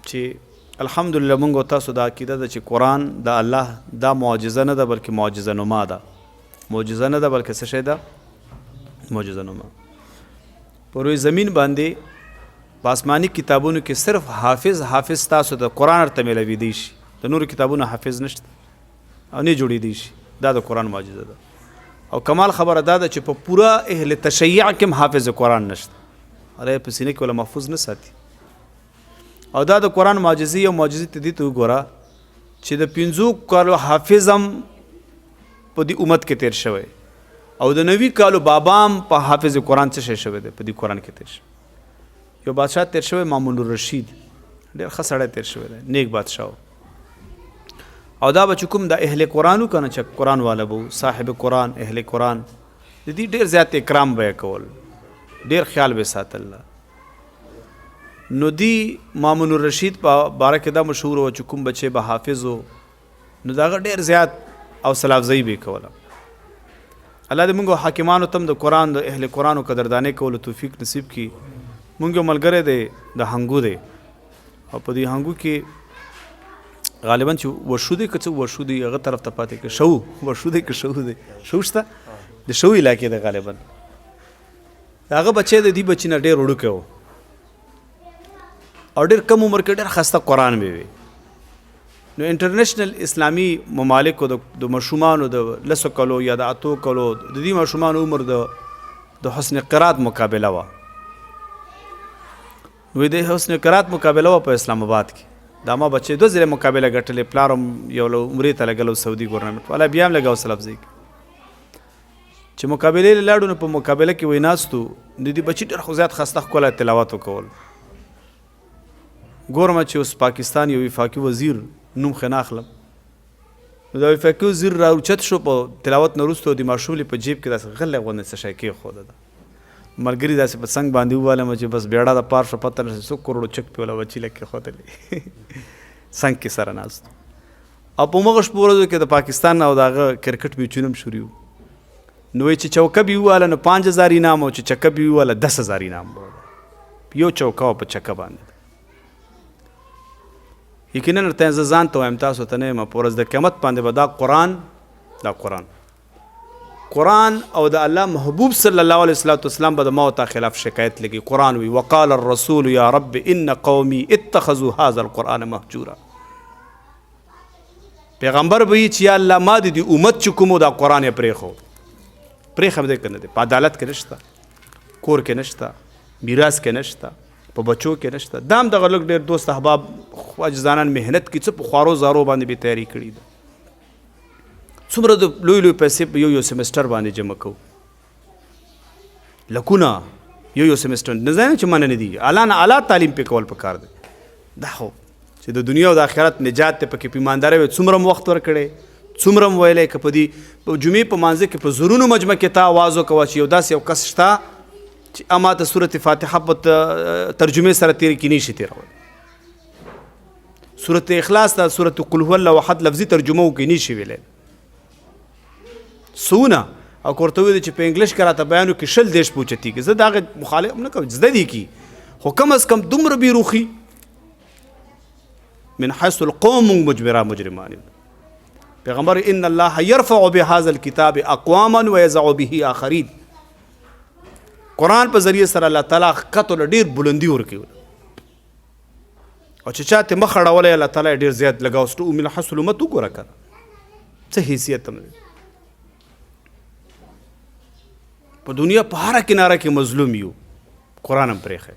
چې الحمدلله مونږ او تاسو دا عقیده ده چې قرآن د الله دا معجزه نه ده بلکې معجزه نما ده. معجزه نه ده بلکې څه شی ده؟ معجزه نما. په روی زمین باندې په آسماني کتابونو کې صرف حافظ حافظ تاسو د قرآن ورته میلاویدی شي، د نورو کتابونو حافظ نشته او نه جوړېدی شي. دا د قرآن معجزه ده. او کمال خبره دا ده چې په پوره اهل تشیع کې هم حافظ قرآن نشته، هغه په سینه کې ولا محفوظ نه ساتي. او دا د قرآن معجزې یو معجزې ته دې ته وګوره چې د 5 کالو حافظ هم په دې امت کې تیر شوی او د 90 کالو بابا هم په حافظ قرآن څه شی شوی دی، په دې قرآن کې تیر شوی. یو بادشاه تیر شوی مامون الرشید، ډېر ښه سړی تیر شوی دی، نیک بادشاه و. او دا به چې کوم د اهل قرآن و که نه، چې قرآن والا به و، صاحب قرآن، اهل قرآن، د دې ډېر زیات اکرام به یې کول، ډېر خیال به یې ساتل. نو دی مامون الرشید په باره کې دا مشهور و چې کوم بچی به حافظ و، نو د هغه ډېر زیات حوصله افزایي به یې کوله. الله دې موږ حاکمانو ته هم د قرآن د اهل قرآنو قدردانۍ کولو توفیق نصیب کړي. موږ یو ملګری دی د هنګو دی، او په دې هنګو کې غالبا چې وشو دی که څه وشو دی، هغه طرف ته پاتې که شو وشو دی که شو دی، شو شته د شو علاقې دی غالبا. هغه بچی د دې بچي نه ډېر وړوکی و او ډېر کم عمر کې ډېر ښایسته قرآن به وي. نو انټرنیشنل اسلامي ممالکو د ماشومانو د 10 کلو یا د 8 کلو د دې ماشومانو عمر د حسن قرات مقابله وه. نو د حسن قرات مقابله وه په اسلام آباد کې. دا ما بچی 2 ځلې مقابله ګټلې، پلار هم یو له عمرې ته لګل او سعودي ګورنمنټ والا بیا هم لګاو سلف ځای کې. چې مقابلې له لاړو نو په مقابله کې وای ناستو، د دې بچي ډېر خو زیات ښایسته ښکلی تلاوت وکول. ګورم چې اوس پاکستان یو وفاقي وزیر، نوم خو نه اخلم، نو دا وفاقي وزیر را اوچت شو په تلاوت نه وروسته د ماشوم له په جیب کې داسې غلی غوندې څه شی کېښوده. ده ملګري داسې په څنګ باندې ووالم چې بس بېړه د پار شو، پته نشته څو کروړو چک پې وله بچي له کېښودلې څنګ کې سره ناست. او په همغه شپو ورځو کې د پاکستان او د هغه کرکټ میچونه هم شروع وو. نو وایي چې چوکه به یې وواله نو 5000 انعام او چې چکه به یې وواله 10000 انعام به وو. یو چوکه وه په چکه باندې. یقینا ورته زه ځان ته وایم، تاسو ته نه یم، په ورځ د قیامت باندې به دا قرآن، دا قرآن، قرآن او د الله محبوب صلی الله علیه وسلم به د ما او تا خلاف شکایت لګي. قرآن وی وقال الرسول یا رب ان قومي اتخذوا هذا القرآن مهجورا. پیغمبر به یې چې یا الله ما د دې امت چې کوم دا قرآن یې پرېښود، پرېښم دی که نه دی، په عدالت کې نشته، کور کې نشته، میراث کې نشته، په بچو کې نشته. دا هم دغه لږ ډېر دوست احباب عاجزانان محنت کوي، څه په خوارو زارو باندې بې تیاري کړي ده. څومره د لوی لوی پیسې په یو یو سمسټر باندې جمع کوو، لکونه یو یو سمسټر نه ځای نه چې منع نه دي، اعلی نه اعلی تعلیم پې کول پکار دی. دا خو چې د دنیا او د آخرت نجات ته پکې په ایماندارۍ وي، څومره مو وخت ورکړی، څومره مو ویلی که په دې جمعې په مانځه کې په زرونو مجمع کې تا اواز وکوه چې یو داسې یو کس شته چې اما ته سورت فاتحه په ترجمې سره تېرې کې نه شي تېرولی، سورت اخلاص ته سورت قل هو الله احد لفظي ترجمه وکړي نه شي ویلی سونه. او که ورته وویل چې په انګلیش کې راته بیان وکړي 20 30 به اوچتېږي. زه د هغې مخالف نه کوم، زده دي کي، خو کم از کم دومره بې روخي من حيث القوم مونږ مجبرا مجرمان یو. پیغمبر ان الله يرفع بهذا الكتاب اقواما ويزع به اخرين. قرآن په ذریعه سره الله تعالی قتل ډیر بلندی ورکوي، او چې چاته مخ اړولی الله تعالی ډیر زیات لګاوستو. من حيث الامت وګوره که څه حیثیت هم په دنیا په هره کناره کې مظلوم یو، قرآن هم پرېښی،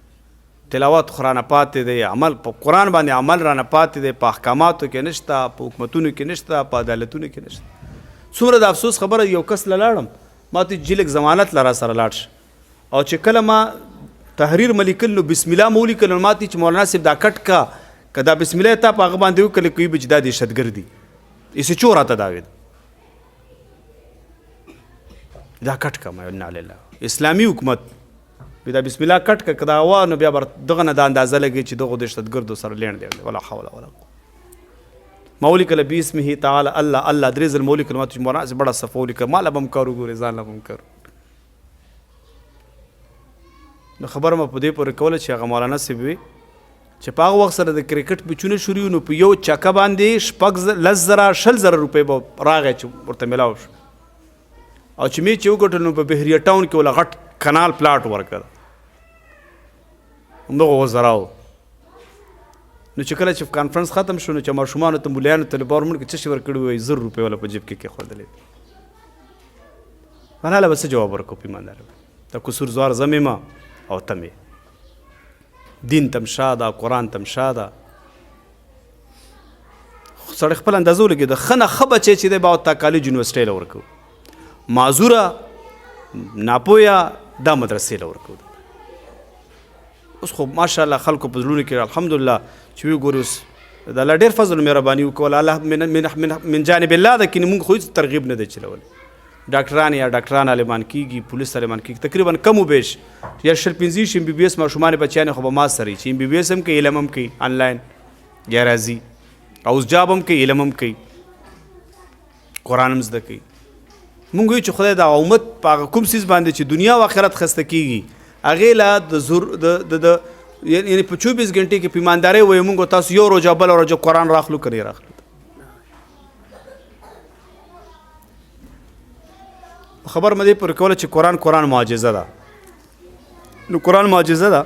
تلاوت خو رانه پاتې دی، عمل په قرآن باندې عمل رانه پاتې دی، په احکاماتو کې نشته، په حکومتونو کې نشته، په عدالتونو کې نشته. څومره د افسوس خبره، یو کس له لاړم، ما ته چې لږ ضمانت له را سره لاړ شه، او چې کله ما تحریر مې لیکل نو بسم الله مې ولیکل، نو ما ته چې مولانا صاحب دا کټ کا، که دا بسم الله تا په هغه باندې وکړل کوي به چې دا دهشتګرد دي، ایسې چور راته دا ویل دا کټ کا. ما انا لله، اسلامي حکومت به دا بسم الله کټ کا، که دا وا نو بیا بر دغه نه دا اندازه لګي چې دغو دهشتګردو سره لین دی. ولا حول ولا قوة. ما ولیکل باسمه تعالی الله الله درې ځل مې ولیکل. ما ته چې مولانا صاحب بډه صفه ولیکه، ما له به هم کار وګورې، ځان له به هم کار. نو خبره مې په دې پورې کوله چې هغه مولانا صاحب وي چې په هغه وخت سره د کرکټ پچونه شروع، نو په یو چکه باندې شپږ 10,000 20,000 روپۍ به راغی چې ورته میلاو شو، او چې مې چې وګټل نو په بحریه ټاون کې ولا غټ کنال پلاټ ورکړ همدغه وزراو. نو چې کله چې کانفرنس ختم شو نو چې ماشومانو ته مولایانو ته لبار مونږ څه شي ورکړي وي، 1000 روپۍ ولا په جیب کې کېښودلې. ولاله به څه جواب ورکړو په ایماندارۍ؟ د قصور زوار زمې ما او ته مې دین تم شا ده، قرآن تم شا ده. سړی خپل اندازه ولګي، د ښه نه ښه بچی چې دی باید تا کالج یونیورسټۍ له ورکوو، معذوره ناپوهه دا مدرسې له ورکوو. اوس خو ماشاءالله خلکو په زړونو کې الحمدلله چې وی ګوري اوس د الله ډېر فضل مهرباني وکوله، الله من من من من جانب الله ده، کینې مونږ خو هېڅ ترغیب نه دی چلولی. ډاکټران یا ډاکټران عالمان کیږي، پولیس عالمان کیږي، تقریبا کم و بیش یا 20 25 ایم بي بي اس ماشومان بچیان خو به ما سره چې ایم بي بي اس هم کوي، علم هم کوي انلاین یا راځي، او اوس جاب هم کوي، علم هم کوي، قرآن هم زده کوي. مونږ یو چې خدای دا امت په هغه کوم څیز باندې چې دنیا او آخرت خسته کیږي هغې له د زور د د د یعنی په 24 ګنټې کې په ایماندارۍ وایو مونږ تاسو یو روژه بله روژه قرآن راخلو که نه راخلو. خبر مې دې پورې کوله چې قرآن قرآن معجزه ده. نو قرآن معجزه ده.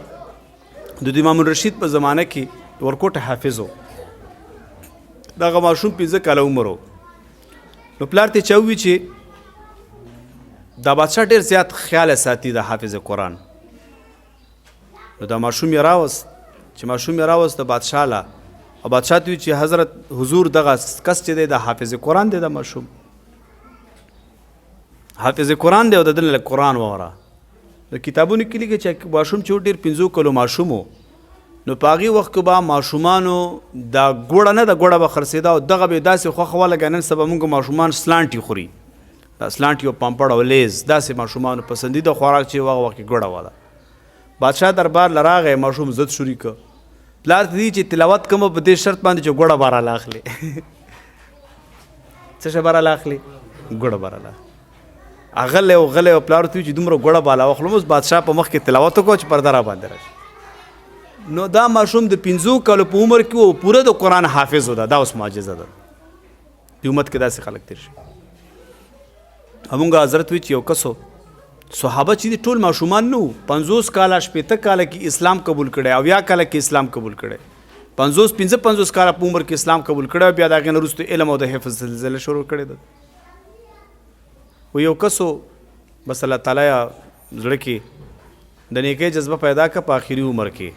د امام الرشید په زمانه کې ورکوټه حافظ و، دغه ماشوم 5 کاله عمر و. نو پلار ته چا ووی چې دا بادشاه ډېر زیات خیال ساتي د حافظ قرآن. نو دا ماشوم یې راوست، چې ماشوم یې راوست د بادشاه له، او بادشاه ته ووی چې حضرت حضور دغه کس چې دی د حافظ قرآن دی، دا ماشوم حافظ قرآن دی او د ده نه لږ قرآن واوره. نو کتابونو کې لیکي چې ماشوم چې ډېر 5 کلو ماشوم و، نو په هغې وخت کې به ماشومانو دا ګوړه نه ده، ګوړه به خرڅېده او دغه به یې داسې خوښه وه لکه نن سبا موږ ماشومان سلانټي خوري، دا سلانټي او پامپړ او لیز داسې ماشومانو پسندیده خوراک چې هغه وخت کې ګوړه وه. ده بادشاه دربار له راغی، ماشوم ضد شروع کړ، پلار ته دي چې تلاوت کوم په دې شرط باندې چې ګوړه به راله اخلي. څه شی به راله اخلي؟ ګوړه به راله. غلی او غلی او پلار ته چې دومره ګوړه بالا واخلم، اوس بادشاه په مخ کې تلاوت وکړو چې پرده را باندې راشي. نو دا ماشوم د 5 کالو په عمر کې و، پوره د قرآن حافظ و. دا اوس معجزه ده، د امت کې داسې خلک تېر شي. همونږ حضرت وی چې یو کس و، صحابه چې دي ټول ماشومان نه وو، 50 کاله 60 کاله کې اسلام قبول کړی، 70 کاله کې اسلام قبول کړی، 50 55 کاله په عمر کې اسلام قبول کړی، او بیا د هغې نه وروسته علم او د حفظ سلسله شروع کړې ده. و یو کس و، بس الله تعالی یې زړه کې د نیکۍ جذبه پیدا کړه په آخري عمر کې.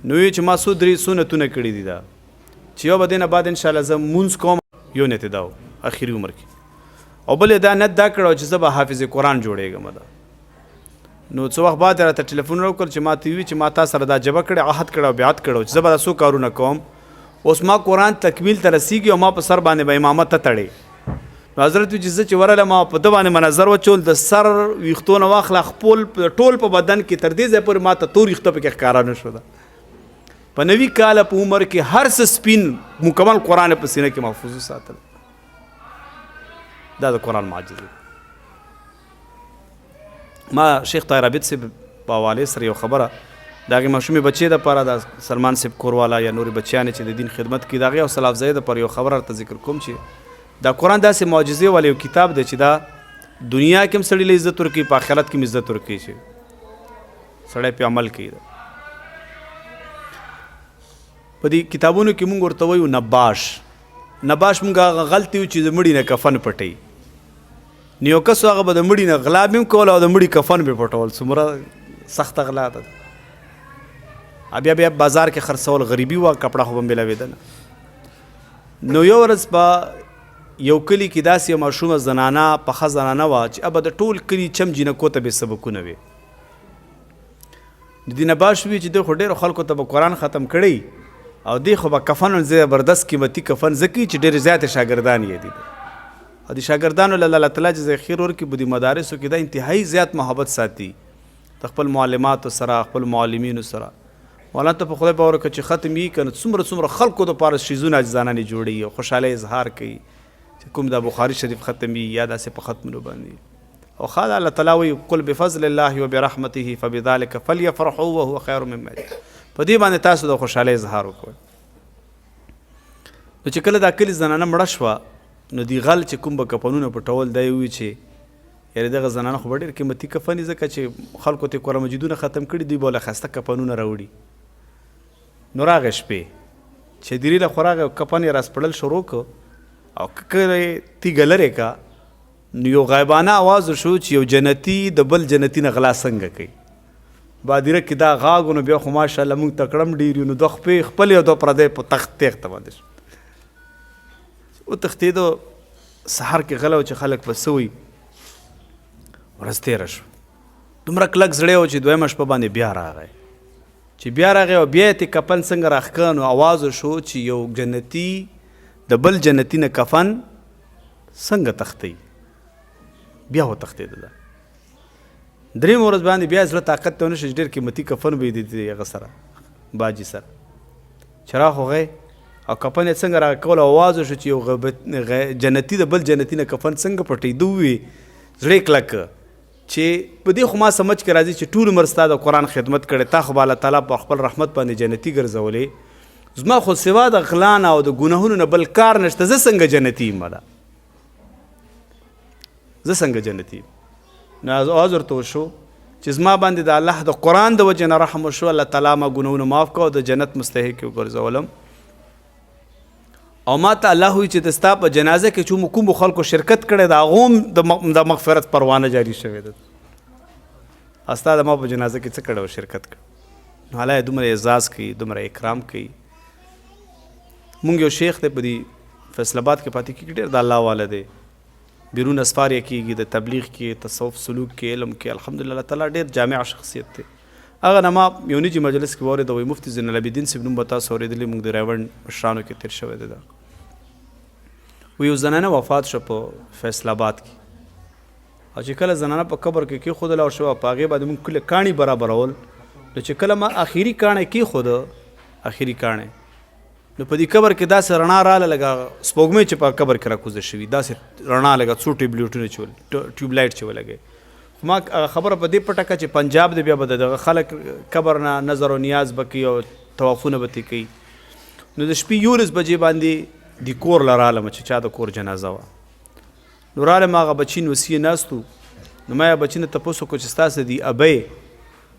نو یې چې ما څو درې سنتونه کړي دي، دا چې یو به دې نه بعد انشاءالله زه مونځ کوم، یو نیت یې دا و آخري عمر کې، او بل یې دا نیت دا کړی چې زه به حافظ قرآن جوړېږم. دا نو څه وخت بعد یې راته ټلیفون راوکړ چې ما ته وویل چې ما تا سره دا جبه کړې، عهد کړی او بیعت کړی چې زه به دا څو کارونه کوم، اوس ما قرآن تکمیل ته رسېږي او ما په سر باندې به امامت ته تړې. نو حضرت وی چې زه چې ورغلم او په ده باندې مې نظر وچول، د سر ویښتو نه واخله خپل ټول په بدن کې تر دې ځایه پورې ما ته تور ویښته پکې ښکاره نه شو. ده په 90 کاله په عمر کې هر څه سپین مکمل قرآن په سینه کې محفوظ وساتل. دا د قرآن معجزه ده. ما شیخ طاهر عابد صاحب په حوالې سره یو خبره د هغې ماشومې بچې دپاره، د سلمان صاحب کوروالا یا نورې بچیانې چې د دین خدمت کوي، د هغې حوصله افزایۍ دپاره یو خبره راته ذکر کوم چې دا قرآن داسې معجزې والا یو کتاب دی چې دا دنیا کې هم سړي له عزت ورکوي، په آخرت کې هم عزت ورکوي چې سړی پې عمل کوي. په دې کتابونو کې مونږ ورته وایو نباش. نباش مونږ هغه غلطي یو چې د مړي نه کفن پټوي. نو یو کس هغه به د مړي نه غلا به هم کوله او د مړي کفن به پټول. څومره سخته غلا ده. بیا بیا بازار کې خرڅول، غریبي وه، کپړه خو به ملاوېدله. نو یو ورځ په یو کلي کې داسې یو ماشومه زنانه، پخه زنانه وه چې ابه د ټول کلي چم جینکو ته به سبقونه وي. د دې نه باش وي چې دی خو ډېرو خلکو ته به قرآن ختم کړی او دی خو به کفن زبردست قیمتي کفن ځکه چې ډېرې زیاتې شاګردان یې دي او د شاګردانو له الله تعالی جزای خیر ورکړي. په دې مدارسو کې دا انتهایی زیات محبت ساتي د خپل معلماتو سره، خپل معلمینو سره. مولانا ته په خدای باور وکړه چې ختم یې کنه څومره څومره خلکو د پاره شیزونه اجزانانې جوړي او خوشحالي اظهار کوي چې کوم د بخاری شریف ختم یې یا داسې په ختمونو باندې. او خاله الله تعالی وی قل بفضل الله وبرحمته فبذلك فليفرحوا وهو خير مما په دې باندې تاسو د خوشحالي اظهار وکړئ. نو چې کله دا کلی زنانه مړه شوه نو دی غل چې کوم به کفنونه پټول، دی وی چې یعنی دغه زنانه خو به ډېر قیمتي کفن، ځکه چې خلکو ته قرآن مجیدونه ختم کړي، دوی به له ښایسته کفنونه راوړي. نو راغی شپې چې دیرې له خو راغی او کفن یې راسپړل شروع کړ او کله یې تیږه لرې که نو یو غیبانه اواز شو چې یو جنتي د بل جنتي نه غلا څنګه کوي. بادیره کې دا غاګو نو بیا خو ماشاءالله موږ تکړم ډېر یو، نو دوه خپې خپلې او دوه پردی په تخت تېښته باندې شو وتښتېدو. سهار کې غلی و چې خلک به څه وایي. ورځ تېره شوه، دومره کلک زړی و چې دویمه شپه باندې بیا راغی. چې بیا راغی او بیا یې ترې کفن څنګه راښکه نو اواز وشو چې یو جنتي د بل جنتي نه کفن څنګه تښتوي. بیا وتښتېده. ده دریم ورځ باندې بیا زړه طاقت ته ونه شو چې ډېر قیمتي کفن به یې د هغه سره باجي سره چې راخوغی او کفن یې څنګه راکول او اواز وشو چې یو جنتي د بل جنتي نه کفن څنګه پټوي. ده وویل زړه یې کلک چې په دې خو ما سمجھ کې راځي چې ټول عمر ستا د قرآن خدمت کړی، تا خو به الله تعالی په خپل رحمت باندې جنتي ګرځولې، زما خو سوا د غلا نه او د ګناهونو نه بل کار نشته، زه څنګه جنتي یم؟ ده زه څنګه جنتي یم؟ نو اواز ورته وشو چې زما باندې د الله د قرآن د وجې نه رحم وشو، الله تعالی ما ګناهونه معاف کړه او د جنت مستحق یې وګرځولم. او ما ته الله وایي چې د ستا په جنازه کې چې کومو خلکو شرکت کړی د هغو هم د مغفرت پروانه جاري شوې ده. او ستا د ما په جنازه کې څه کړی و شرکت کړی. نو الله یې دومره اعزاز کوي، دومره اکرام کوي. مونږ یو شیخ دی په دې فیصل آباد کې پاتې کېږي، ډېر د الله واله دی، بیرون اسفار یې کېږي، د تبلیغ کې، تصوف سلوک کې، علم کې، الحمدلله الله تعالی ډېر جامع شخصیت دی. هغه نه ما یو نجي مجلس کې واورېده، وایي مفتي زین العابدین صاحب نوم به تاسو اورېدلی، موږ د ریونډ مشرانو کې تېر شوی دی. دا وایي یو زنانه وفات شوه په فیصل آباد کې، او چې کله زنانه په قبر کې کېښودله او شوه، په هغې باندې موږ کله کاڼي برابرول، نو چې کله ما اخري کاڼی کېښوده، اخري کاڼی، نو په دې قبر کې داسې رڼا راله لکه سپوږمۍ چې په قبر کې راکوزه شوي، داسې رڼا لکه څو ټیوبلیټونه چې ټیوب لایټ چې ولګوي. خو ما هغه خبره په دې پټه کړه چې پنجاب دی، بیا به د دغه خلک قبر نه نظر او نیاز به کوي او طوافونه به ترې کوي. نو د شپې 11 بجې باندې د کور له رالم چې چا د کور جنازه وه، نو رالم هغه بچي نوسیې ناست وو. نو ما یې بچي نه تپوس وکړو چې ستاسو دي ابۍ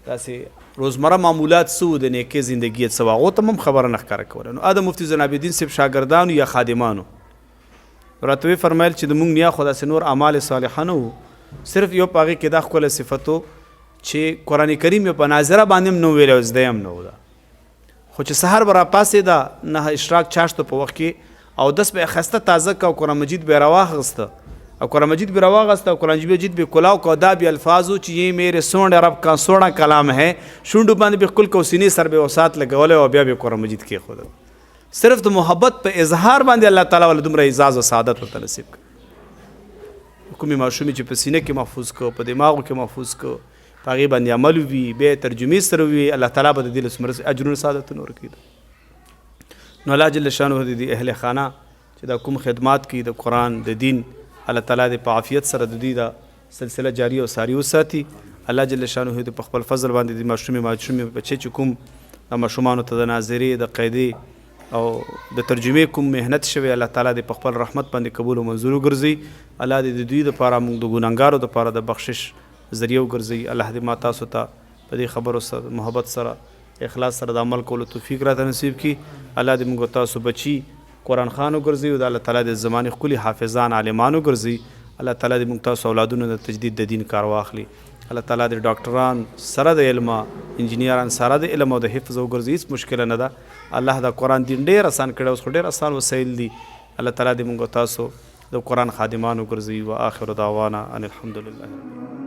داسې روزمره معمولات څه وو، د نیکې زندګي یې څه وه، هغو ته هم خبره نه ښکاره کوله. نو د مفتي زین العابدین صاحب شاګردانو یا خادمانو راته ویې فرمایل چې د مونږ نیا خو داسې نور اعمال صالحه نه وو، صرف یو په هغې کې دا ښکلی صفت و چې قرآن کریم یې په ناظره باندې هم نه ویلی او زده یې هم نه و. ده خو چې سهار به راپاڅېده نه اشراق چاشتو په وخت کې او دس به یې ښایسته تازه که او قرآن مجید به یې راواخیسته او قرآن مجید به راواغسته او قرآن مجید به کلاو کو، دا به الفاظو چې یې میرے سوڼ رب کا سوڼا کلام ہے، شونډو باندې به خپل کو سینې سر به وسات لګولی او بیا به قرآن مجید کېښودل. صرف د محبت په اظهار باندې الله تعالی ول دومره اعزاز او سعادت ورته نصیب کړ. کومې ماشومې چې په سینه کې محفوظ کو، په دماغو کې محفوظ کو، په هغې باندې عمل وي، بیا یې ترجمې سره وي، الله تعالی به د دې له څومره اجرونه سعادتونه ورکوي. نو الله جل شانه د دې اهل خانه چې دا کوم خدمات کوي د قرآن د دین، الله تعالی دې په عافیت سره د دوی دا سلسله جاری او ساری وساتي. الله جل شانه دې په خپل فضل باندې د ماشومې ماشومې بچي چې کوم د ماشومانو ته د ناظرې د قیدې او د ترجمې کوم محنت شوی، الله تعالی دې په خپل رحمت باندې قبول او منظور وګرځي. الله دې د دوی لپاره، موږ د ګناهګارو لپاره د بخشش ذریعه وګرځي. الله دې ما تاسو ته په دې خبرو سره محبت سره اخلاص سره د عمل کولو توفیق راته نصیب کړي. الله دې موږ تاسو بچي قرآن خان وګرځي او د الله تعالی د زمانې ښکلي حافظان عالمان وګرځي. الله تعالی دې موږ تاسو اولادونو د تجدید د دین کار واخلي. الله تعالی دې ډاکټران سره د علم، انجینران سره د علم او د حفظ وګرځي. هیڅ مشکله نه ده. الله دا قرآن دین ډیر اسان کړی، اوس خو ډیر اسان وسایل دي. الله تعالی دې موږ تاسو د قرآن خادمان وګرځي. واخر دعوانا ان الحمدلله رب.